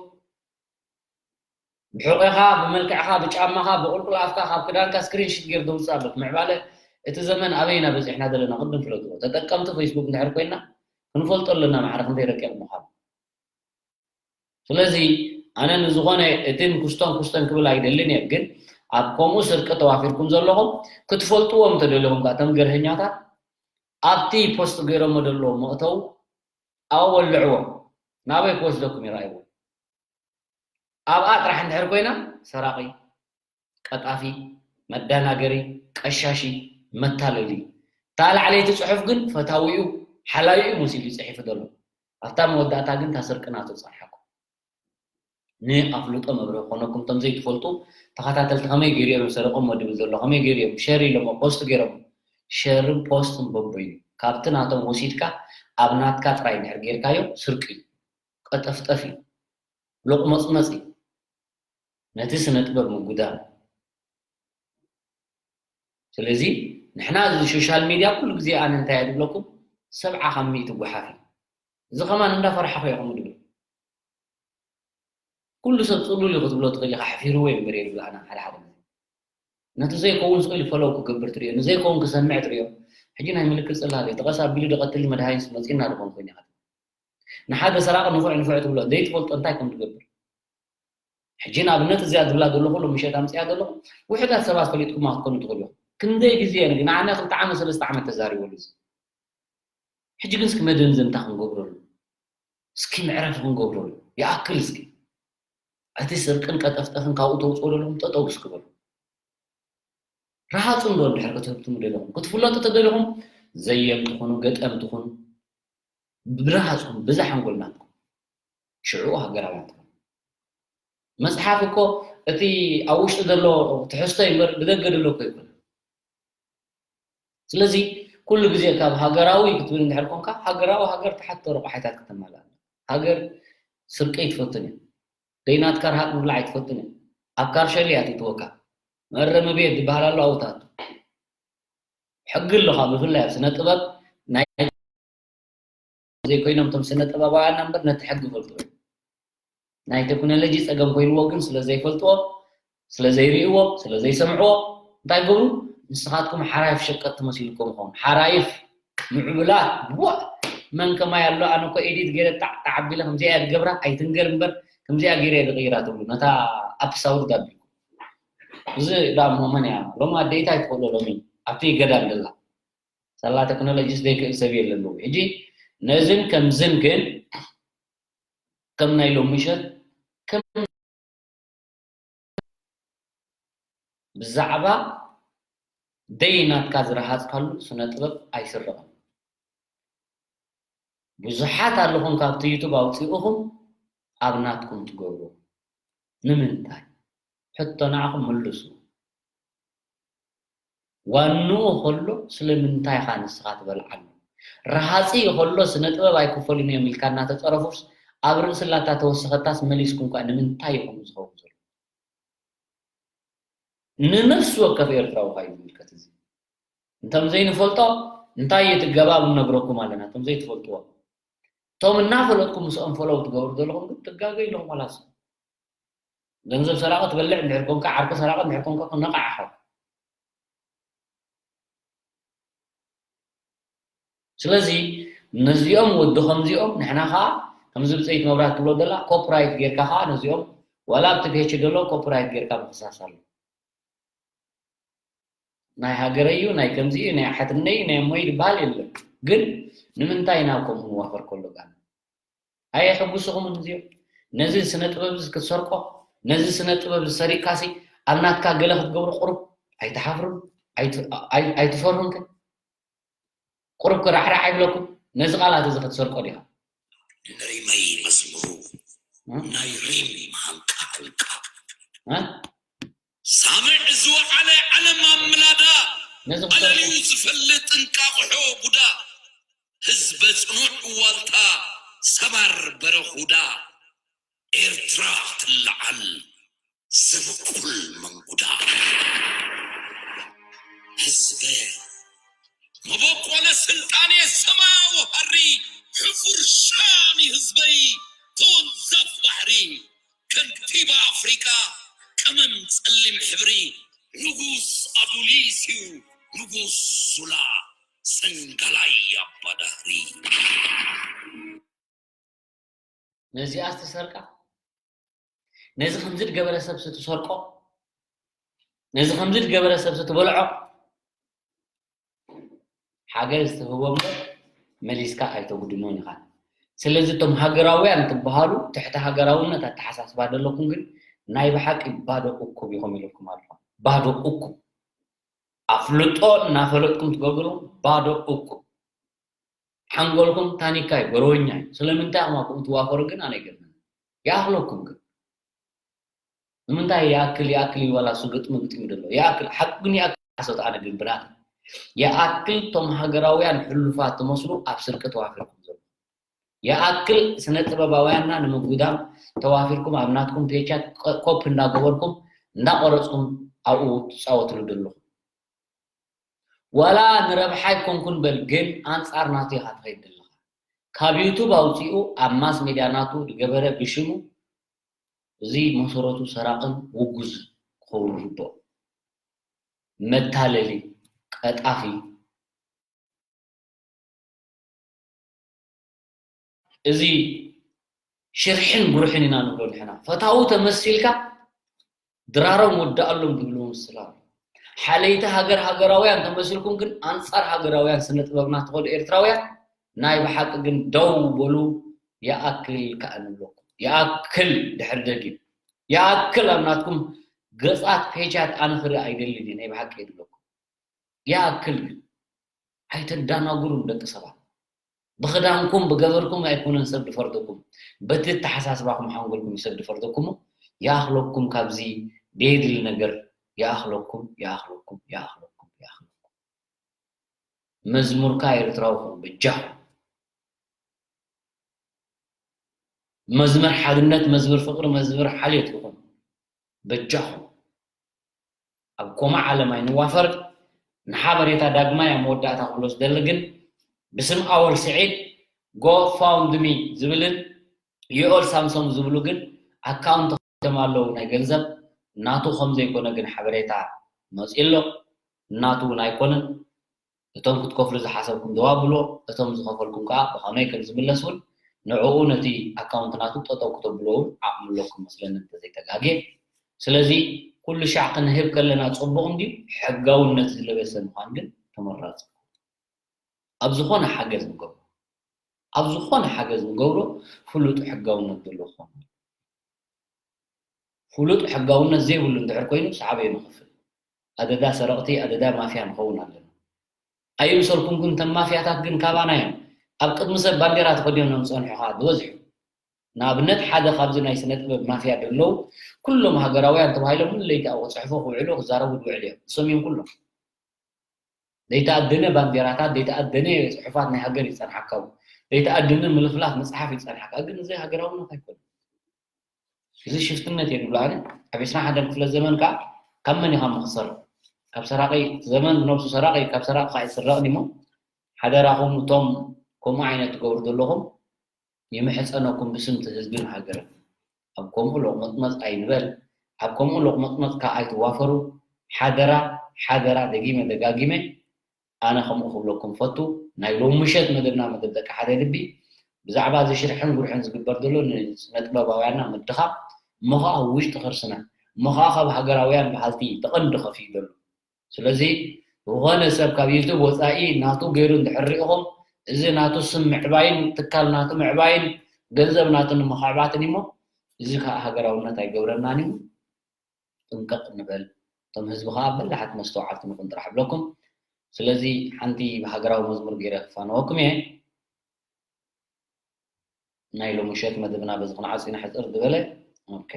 ብሕቆኻ ብመልክዕኻ ብጫማኻ ብቁልቁል ኣፍካ ካብ ክዳንካ ስክሪንሽት ገይሩ ደውፅእ ኣለኩ ምዕባለ እቲ ዘመን ኣበይና በፂሕና ዘለና ቅድም ፍለጥዎ ተጠቀምቲ ፌስቡክ እንድሕር ኮይና ክንፈልጦ ኣለና ማዕረ ክንደይ ረቂቕ ምዃኑ ስለዚ ኣነ ንዝኾነ እትን ኩስቶን ኩስቶን ክብል ኣይደልን እየ ግን ኣብ ከምኡ ስርቂ ተዋፊርኩም ዘለኹም ክትፈልጥዎም ተደለኹም ከዓ ተም ገርሀኛታት ኣብቲ ፖስት ገይሮሞ ዘለዉ መእተው ኣብኡ ወልዕዎም ናበይ ክወስደኩም ይረኣይዎ ኣብኣ ጥራሕ እንድሕር ኮይና ሰራቒ ቀጣፊ፣ መዳናገሪ፣ ቀሻሺ፣ መታለሊ። እታ ላዕለይቲ ጽሑፍ ግን ፈታዊኡ፣ ሓላይኡ መሲሉ እዩ ጽሒፉ ዘሎ። ኣብታ መወዳእታ ግን እታ ስርቂ ናቱ ጸንሓኩም። ንኣፍልጦ መብርሂ ክኾነኩም እቶም ዘይትፈልጡ ተኸታተልቲ ከመይ ገይሩ እዮም ሰሪቖሞ ድብል ዘሎ ከመይ ገይሩ እዮም ሸር ኢሎሞ ፖስት ገይሮሞ ሸርን ፖስትን በቦ እዩ ካብቲ ናቶም ወሲድካ ኣብ ናትካ ጥራይ እንድሕር ገይርካዮ ስርቂ እዩ ቀጠፍጠፍ እዩ ሎቕመጽመጽ እዩ ነቲ ስነ ጥበብ ምጉዳል። ስለዚ ንሕና እዚ ሶሻል ሚድያ ኩሉ ግዜ ኣነ እንታይ እየ ዝብለኩም ሰብዓ ካብ ሚእቲ ጓሓፍ እዩ። እዚ ከማን እንዳፈራሕኹ እየ ከምኡ ዝብል። ኩሉ ሰብ ጽሉል እዩ ክትብሎ ትኽእል ኢኻ፣ ኣሕፊርዎ እዩ እምበር እየ ዝብል ኣነ ሓደ ሓደ ግዜ። ነቲ ዘይከውን ስቕ ኢሉ ፈለው ክገብር ትርእዮ፣ ንዘይከውን ክሰምዕ ትርእዮ። ሕጂ ናይ ምልክት ጽላል እዩ። ተቐስ ኣቢሉ ዶ ቀትል መድሃኒት መጺእና ዶ ኮን ኮይኑ ኢኻ ትብል። ንሓደ ሰራቒ ንፉዕ ንፉዕ ትብሎ ዘይትፈልጦ እንታይ ከም ትገብር። ሕጂ ንኣብነት እዚኣ ዝብላ ዘለኹ ሎሚ ምሸት ኣምፅያ ዘለኹ ውሕዳት ሰባት ፈሊጥኩማ ክትኮኑ ትኽእሉ ኢኹም። ክንደይ ግዜ ንዓና ክልተ ዓመት ሰለስተ ዓመት ተዛሪበሉ እዚ ሕጂ ግን እስኪ መደምዘምታ ክንገብረሉ እስኪ መዕረፊ ክንገብረሉ ይኣክል እስኪ እቲ ስርቅን ቀጠፍጠፍን ካብኡ ተውፅኦ ዘለኹም ጠጠው እስኪ በሉ ረሃፁ እንዶ እንድሕር ክትህብትሙ ደለኹም ክትፍለጡ ተደለኹም ዘየምቲ ኩኑ ገጠምቲ ኩኑ ብረሃፅኩም ብዛ ሓንጎል ናትኩም ሽዑ ሃገራውያን ትኾኑ። መጽሓፍ እኮ እቲ ኣብ ውሽጢ ዘሎ ትሕዝቶ እዩ እምበር ብደገ ዘሎ እኮ ይኮነ። ስለዚ ኩሉ ግዜ ካብ ሃገራዊ ክትብል እንድሕር ኮንካ፣ ሃገራዊ ሃገር ትሓቶ ረቋሒታት ከተማልእ ኣለካ። ሃገር ስርቂ ኣይትፈቱን እያ። ደይናትካ ርሃጥ ምብላዕ ኣይትፈቱን እያ። ኣብ ካርሸሊ እያ ትእትወካ። መረሚ ቤት ዝበሃል ኣሎ ኣብኡ ትኣቱ። ሕጊ ኣሎ ካብ ብፍላይ ኣብ ስነ ጥበብ ናይ ዘይኮይኖም እቶም ስነ ጥበባውያን እምበር ነቲ ሕጊ ይፈልጥዎ እዮም። ናይ ቴክኖሎጂ ጸገም ኮይንዎ ግን ስለ ዘይፈልጥዎ፣ ስለ ዘይርእይዎ፣ ስለ ዘይሰምዕዎ እንታይ ይገብሩ? ንስኻትኩም ሓራይፍ ሸቀጥ ትመስልኩም ኢኹም። ሓራይፍ ምዕቡላት ዋ መን ከማይ ኣሎ ኣነ እኮ ኤዲት ገይረ ጣዕ ጣዕ ኣቢለ ከምዚኣ እያ ዝገብራ ኣይትንገር እምበር ከምዚኣ ገይረ እየ ዝቕይራ ትብሉ ነታ ኣፕስ ኣውርድ ኣቢልኩም። እዚ ዳ እሞ መን እያ ሎሚ ኣደይታ ኣይትኽእሎ ሎሚ ኣብቲ ገዳም ደላ ሳላ ቴክኖሎጂስ ዘይክእል ሰብ የለን ብኡ። ሕጂ ነዝን ከምዝን ግን ከም ናይ ሎሚ ምሸት ከም ብዛዕባ ደይ ናትካ ዝረሃጽካሉ ስነ ጥበብ ኣይስረቕን። ብዙሓት ኣለኹም ካብቲ ዩቱብ ኣውፂኡኹም ኣብ ናትኩም ትገብሩ። ንምንታይ? ሕቶ ንዓኹም ምልሱ። ዋንኡ ከሎ ስለምንታይ ኢኻ ንስኻ ትበልዓሉ? ረሃፂ ከሎ ስነ ጥበብ ኣይክፈሉን እዮም ኢልካ እናተፀረፉስ ኣብ ርእሲ ላታ ተወሰኸታስ መሊስኩም ከ ንምንታይ ኢኹም ዝኸውን ዘሎ? ንነፍሲ ወከፍ ኤርትራዊ ካ እዩ ዝምልከት እዚ። እንቶም ዘይንፈልጦ እንታይ እዩ እቲ ገባብ ንነግረኩም ኣለና እቶም ዘይትፈልጥዎ። እቶም እናፈለጥኩም ምስኦም ፈለው ትገብሩ ዘለኹም ግን ትጋገዩ ኣለኹም ዋላስ። ገንዘብ ሰራቂ ትበልዕ እንድሕር ኮንካ ዓርኪ ሰራቂ እንድሕር ኮንካ ነቃዕሖ። ስለዚ ነዚኦም ወዲ ከምዚኦም ንሕና ከዓ ከምዚ ብፀይት መብራት ትብሎ ዘላ ኮፕራይት ጌርካ ከዓ ነዚኦም ዋላ ኣብቲ ፔች ዘሎ ኮፕራይት ጌርካ ምክሳስ ኣሎ። ናይ ሃገረይ እዩ ናይ ከምዚ እዩ ናይ ሓትነይ እዩ ናይ እሞይ ዝበሃል የለን። ግን ንምንታይ ናብ ከምኡ ንዋፈር ከሎ ጋር ኣየሐጉስኹምን እዚኦም? ነዚ ስነ ጥበብ እዚ ክትሰርቆ ነዚ ስነ ጥበብ ዝሰሪቅካሲ ኣብ ናትካ ገለ ክትገብሩ ቁሩብ ኣይትሓፍሩን? ኣይትፈርሁን ከ? ቁሩብ ክራሕራሕ ኣይብለኩም? ነዚ ቃላት እዚ ክትሰርቆ ዲኻ? ንሪመይ መዝሙሩ ናይ ሪም ሃንቃ ሃንቃ ሳምዕ ዝወዓለ ዓለም ኣብ ምላዳ ነዚ ክትሰርቆ ኣለልዩ ዝፈልጥ እንቃቕሖ ቡዳ ህዝበ ጽኑዕ ዋልታ ሰባር በረኹዳ ኤርትራ ትለዓል ዘብቁል መንጉዳ ህዝበ መበቆለ ስልጣኔ ሰማያዊ ሃሪ ሕፉር ሻኒ ህዝበይ ተወንዘፍ ባሕሪ ከንቲባ ኣፍሪቃ ቀመም ጸሊም ሕብሪ ንጉስ ኣዱሊስ እዩ ንጉስ ሱላ ሰንጋላይ ኣባዳህሪ ነዚኣ ዝተሰርቃ ነዚ ከምዚ ዝገበረ ሰብ ስትሰርቆ ነዚ ከምዚ ዝገበረ ሰብ ስትበልዖ ሓገዝ ትህቦ እምበር መሊስካ ኣይተጉድሞን ኢኻ። ስለዚ እቶም ሃገራውያን ትበሃሉ ትሕቲ ሃገራውነት ኣተሓሳስባ ዘለኩም ግን ናይ ብሓቂ ባዶ እኩብ ኢኹም ኢለኩም ኣለኹ። ባዶ እኩብ ኣፍልጦ እናፈለጥኩም ትገብሩ ባዶ እኩብ ሓንጎልኩም ታኒካ እዩ፣ ጎረወኛ እዩ። ስለምንታይ ኢኹም ኣብኡ ትዋፈሩ ግን ኣነ ይገርመኒ። ይኣኽለኩም ግን ንምንታይ ይኣክል ይኣክል እዩ ዋላ እሱ ግጥሚ ግጥም እዩ ዘሎ ይኣክል ሓቂ ግን ይኣክል ሓሶት ኣነ ግን ብናተይ ይኣክል እቶም ሃገራውያን ሕሉፋት ትመስሉ ኣብ ስርቂ ተዋፊርኩም ዘሎ ይኣክል ስነ ጥበባውያንና ንምጉዳም ተዋፊርኩም ኣብ ናትኩም ፔቻት ኮፕ እንዳገበርኩም እንዳቆረፅኩም ኣብኡ ትፃወትሉ ዘለኹም ዋላ ንረብሓ ኣይኮንኩን በል ግን ኣንፃር ናቱ ኢኻ ትኸይድ ዘለኻ ካብ ዩቱብ ኣውፂኡ ኣብ ማስ ሜድያ ናቱ ዝገበረ ብሽሙ እዚ መሰረቱ ሰራቕን ውጉዝ ክኸውን ይግብኦ። መታለሊ፣ ቀጣፊ፣ እዚ ሽርሕን ጉርሕን ኢና ንብሎ ንሕና። ፈታዊ ተመሲልካ ድራሮም ወድኣሎም ዝብሉ ምስላ ሓለይቲ ሃገር ሃገራውያን ተመሲልኩም ግን ኣንፃር ሃገራውያን ስነ ጥበብና ትኸዱ ኤርትራውያን ናይ ብሓቂ ግን ደው በሉ ይኣክል ከዓ ንብለኩም ይኣክል ድሕር ደጊም ይኣክል ኣብ ናትኩም ገፃት ፔጃት ኣነ ክርኢ ኣይደልን እየ ናይ ብሓቂ የድለኩም ይኣክል ግን ኣይተዳናጉሩን ደቂ ሰባት ብኽዳንኩም ብገበርኩም ኣይኮነን ሰብ ድፈርደኩም፣ በቲ ኣተሓሳስባኹም ሓንጎልኩም እዩ ሰብ ድፈርደኩሞ። ይኣኽለኩም፣ ካብዚ ደየድሊ ነገር ይኣኽለኩም፣ ይኣኽለኩም፣ ይኣኽለኩም፣ ይኣኽለኩም። መዝሙርካ ኤርትራዊ ኹን በጃኹም። መዝሙር ሓድነት፣ መዝሙር ፍቕሪ፣ መዝሙር ሓልዮት ይኹን በጃኹም። ኣብ ኮማ ዓለም ኣይንዋፈር። ንሓበሬታ ዳግማይ ኣብ መወዳእታ ክብሎ ዝደሊ ግን፣ ብስም ኣወል ስዒድ GoFundMe ዝብልን ዮኤል ሳምሶም ዝብሉ ግን ኣካውንት ከፊቶም ኣለዉ ናይ ገንዘብ። ናቱ ከም ዘይኮነ ግን ሓበሬታ መፂኡ ኣሎ። ናቱ እውን ኣይኮነን። እቶም ክትከፍሉ ዝሓሰብኩም ደው ኣብልዎ፣ እቶም ዝኸፈልኩም ከዓ ብኸመይ ከም ዝምለስ እውን ንዕኡ ነቲ ኣካውንት ናቱ ጠጠው ክተብልዎ እውን ዓቕሚ ኣለኩም መስለኒ እንተዘይተጋግየ። ስለዚ ኩሉ ሻዕ ክንህብ ከለና ፅቡቕ እንድዩ፣ ሕጋውነት ዝለበሰ ምዃን ግን ተመራፂ። ኣብ ዝኾነ ሓገዝ ንገብሮ፣ ኣብ ዝኾነ ሓገዝ ንገብሮ ፍሉጥ ሕጋውነት ዘለዎ ክኸውን ኣለዎ። ፍሉጥ ሕጋውነት ዘይብሉ እንድሕር ኮይኑ ሳዕቤኑ ይኸፍል። ኣደዳ ሰረቕቲ፣ ኣደዳ ማፍያ ንኸውን ኣለና። ኣይምሰልኩም ግን፣ እቶም ማፍያታት ግን ካባና እዮም። ኣብ ቅድሚ ሰብ ባንዴራ ተኸዲኖም እዮም ዝጸንሑ ከዓ ዝበዝሑ። ንኣብነት ሓደ ካብዚ ናይ ስነ ጥበብ ማፍያ ዘለዉ፣ ኩሎም ሃገራውያን ተባሂሎም ለይቲ ኣብኡ ክጽሕፉ፣ ክውዕሉ፣ ክዛረቡ ዝውዕሉ እዮም። እሶም እዮም ኩሎም። ዘይተኣደነ ባንዴራታት፣ ዘይተኣደነ ጽሑፋት ናይ ሃገር ይጸንሓካ፣ ዘይተኣደነ ምልፍላፍ መጽሓፍ ይጸንሓካ። ግን እዚ ሃገራውነት ኣይኮነን። እዚ ሽፍትነት እየ ዝብሎ ኣነ። ኣብ ዕስራን ሓደን ክፍለ ዘመን ከኣ ካብ መን ኢኻ እሞ ክትሰርቕ? ካብ ሰራቒ። ዘመን ብነብሱ ሰራቒ እዩ፣ ካብ ሰራቒ ከኣ ይስረቕ እሞ፣ ሓደራኹም እቶም ከምኡ ዓይነት ትገብሩ ዘለኹም ይምሕጸነኩም ብስምቲ ህዝብን ሃገርን። ኣብ ከምኡ ሎቕመጥመጥ ኣይንበል፣ ኣብ ከምኡ ሎቕመጥመጥ ከኣ ኣይትዋፈሩ። ሓደራ፣ ሓደራ፣ ደጊመ ደጋጊመ ኣነ ከምኡ ክብለኩም ፈቱ፣ ናይ ሎሚ ምሸት መደብና መደብ ደቂ ሓደ ልቢ ብዛዕባ እዚ ሽርሕን ጉርሕን ዝግበር ዘሎ ንስነ ጥበባውያንና ምድኻም፣ እሞ ኸዓ ውሽጢ ከርስና፣ እሞ ኸዓ ካብ ሃገራውያን በሃልቲ እቲ ቀንዲ ከፊኡ ዘሎ። ስለዚ ዝኾነ ሰብ ካብ ዩቱብ ወፃኢ ናቱ ገይሩ እንድሕር ሪኢኹም፣ እዚ ናቱ ስም ምዕባይን ትካል ናቱ ምዕባይን ገንዘብ ናቱ ንምኽዕባትን እሞ፣ እዚ ከዓ ሃገራውነት ኣይገብረናን እዩ። ጥንቅቕ ንበል። እቶም ህዝቢ ኸዓ በላሓት መስተውዓልቲ ንኹን ጥራሕ እብለኩም። ስለዚ ሓንቲ ብሃገራዊ መዝሙር ገይረ ክፋነወኩም እየ። ናይ ሎሚ ምሸት መደብና በዚ ክንዓጽ ኢና ሕጽር ዝበለ። ኦኬ።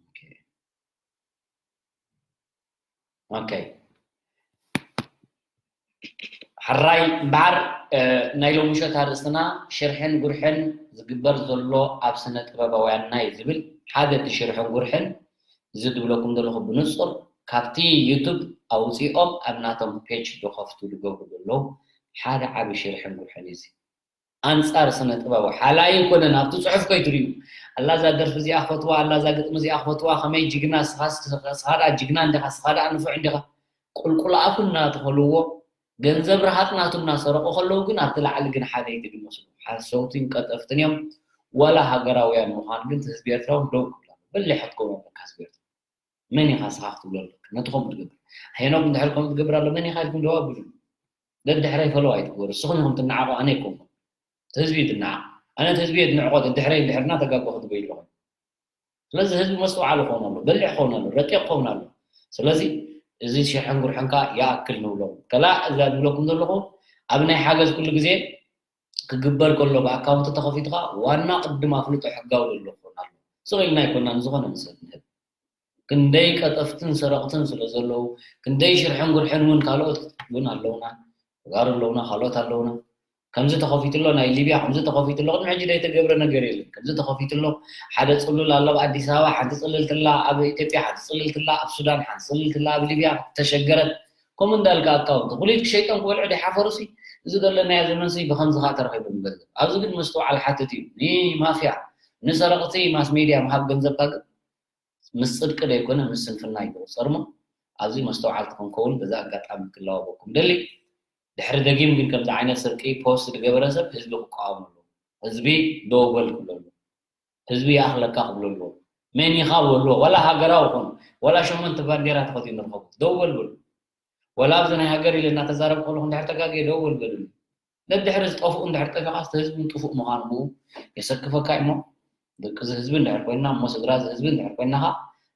ኦኬ። ኦኬ። ሕራይ እምበኣር፣ እ፣ ናይ ሎሚ ምሸት ኣርእስትና ሽርሕን ጉርሕን ዝግበር ዘሎ ኣብ ስነ ጥበባውያንና እዩ ዝብል። ሓደ እቲ ሽርሕን ጉርሕን እዚ ዝብለኩም ዘለኹ ብንጹር ካብቲ ዩቱብ ኣውጺኦም ኣብ ናቶም ፔጅ ዝኸፍቱ ዝገብሩ ዘለዉ ሓደ ዓቢ ሽርሕን ጉርሕን እዩ እዚ። ኣንጻር ስነ ጥበብ ሓላይ ኣይኮነን። ኣብቲ ጽሑፍ ከይትርእዩ፣ ኣላ እዛ ደርፊ እዚኣ ክፈትዋ፣ ኣላ እዛ ግጥሚ እዚኣ ክፈትዋ፣ ከመይ ጅግና፣ ስኻ፣ ስኻ ደኣ ጅግና እንዲኻ፣ ስኻ ደኣ ንፉዕ እንዲኻ፣ ቁልቁል ኣፉ እናተኸልዎ፣ ገንዘብ ረሃጽ ናቱ እናሰረቑ ከለዉ ግን ኣብቲ ላዕሊ ግን ሓለይቲ ዝመስሉ ሓሰውትን ቀጠፍትን እዮም። ዋላ ሃገራውያን ምዃን ግን እቲ ህዝቢ ኤርትራ እውን ደው ክብል ኣለዎ። በሊሕ ክትከውን ኣለካ ህዝቢ ኤርትራ። መን ኢኻ ንስኻ ክትብሎ ኣለካ? ነቲ ከምኡ ትገብር። ሄኖክ እንድሕር ከምኡ ትገብር ኣሎ፣ መን ኢኻ ኢልኩም ደው ኣብሉ። ደድሕረይ ፈለው ኣይትግበሩ። ንስኹም ኢኹም ትነዓቑ፣ ኣነ ኣይኮንኩን። እቲ ህዝቢ እዩ ዝነዓቕ። ኣነ እቲ ህዝቢ እየ ዝንዕቖ፣ ደድሕረይ እንድሕር እናተጋገኹ ትበይሉ ኣለኹም። ስለዚ ህዝቢ መስተውዓሊ ክኸውን ኣሎ፣ በሊሕ ክኸውን ኣሎ፣ ረቂቕ ክኸውን ኣሎ። ስለዚ እዚ ሽርሕን ጉርሕን ከኣ ይኣክል ንብሎ። ከላእ እዛ ዝብለኩም ዘለኹ ኣብ ናይ ሓገዝ ኩሉ ግዜ ክግበር ከሎ ብኣካውንት ተኸፊቱ ከኣ ዋና ቅድም ኣፍልጦ ሕጋዊ ዘሎ ክኸውን ኣሎ። ስቕ ኢልና ኣይኮናን ዝኾነ ንሰብ ንህብ። ክንደይ ቀጠፍትን ሰረቕትን ስለ ዘለዉ፣ ክንደይ ሽርሕን ጉርሕን እውን ካልኦት እውን ኣለዉና። ተጋሩ ኣለዉና፣ ካልኦት ኣለዉና። ከምዚ ተኸፊቱ ኣሎ ናይ ሊብያ፣ ከምዚ ተኸፊቱ ኣሎ፣ ቅድሚ ሕጂ ዘይተገብረ ነገር የለን። ከምዚ ተኸፊቱ ኣሎ፣ ሓደ ጽሉል ኣሎ ኣብ ኣዲስ ኣበባ፣ ሓንቲ ጽልልቲ ኣላ ኣብ ኢትዮጵያ፣ ሓንቲ ጽልልቲ ኣላ ኣብ ሱዳን፣ ሓንቲ ጽልልቲ ኣላ ኣብ ሊብያ ተሸገረት። ከምኡ እንዳልካ ኣካውንት ኩሊት ክሸይጦም ክበልዑ ዲሓፈሩሲ፣ እዚ ዘለናዮ ዘመንሲ ብኸምዚ ኸኣ ተረኺቡ ንገንዘብ። ኣብዚ ግን ምስትውዓል ሓትት እዩ። ንማፍያ፣ ንሰረቕቲ ማስ ሜድያ ምሃብ ገንዘብካ ግን ምስ ጽድቂ ደይኮነ ምስ ስንፍና እዩ ዝቑጸር እሞ፣ ኣብዚ መስተውዓልቲ ክንከውን በዚ ኣጋጣሚ ክለዋወኩም ደሊ። ድሕሪ ደጊም ግን ከምዚ ዓይነት ስርቂ ፖስት ዝገበረ ሰብ ህዝቢ ክቃወም ኣለዎ። ህዝቢ ደው በል ክብሎ ኣለዎ። ህዝቢ ይኣኽለካ ክብሎ ኣለዎ። መን ኢኻ በልዎ። ዋላ ሃገራዊ ኹን፣ ዋላ ሸሞንተ ባንዴራ ተኸዲኑ ንረኸቦ። ደው በል በሉ። ዋላ ኣብዚ ናይ ሃገር ኢለ እናተዛረብኩ ከለኹ እንድሕር ተጋግየ ደው በል በሉኒ። ነድሕሪ ዝጠፍኡ እንድሕር ጠፊኻስ እቲ ህዝቢ እውን ጥፉእ ምዃኑ ብኡ የሰክፈካ እዩ እሞ፣ ደቂ እዚ ህዝቢ እንድሕር ኮይንና እሞ፣ ስድራ እዚ ህዝቢ እንድሕር ኮይንና ኸዓ፣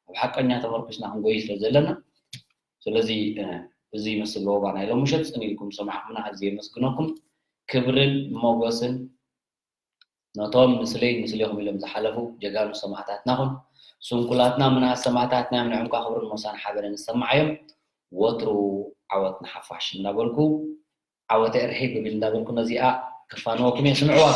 ኣብ ሓቀኛ ተመርኲስና ክንጎይ ስለ ዘለና፣ ስለዚ፣ እ፣ እዚ ይመስል ሎባ ናይ ሎምሸት ጽን ኢልኩም ዝሰማዕኩምና ኣዝየ የመስግነኩም። ክብርን ሞገስን ነቶም ምስለይ ምስሌኹም ኢሎም ዝሓለፉ ጀጋኑ ሰማእታትና ኹን። ስንኩላትና ምንኣስ ሰማእታትና እዮም። ንዕንኳ ክብርን ሞሳን ሓበንን ዝሰማዓዮም። ወትሩ ዓወት ንሓፋሽ እንዳበልኩ ዓወተ እርሒ ብብል እንዳበልኩ ነዚኣ ክፋንወኩም እየ። ስምዕዋ።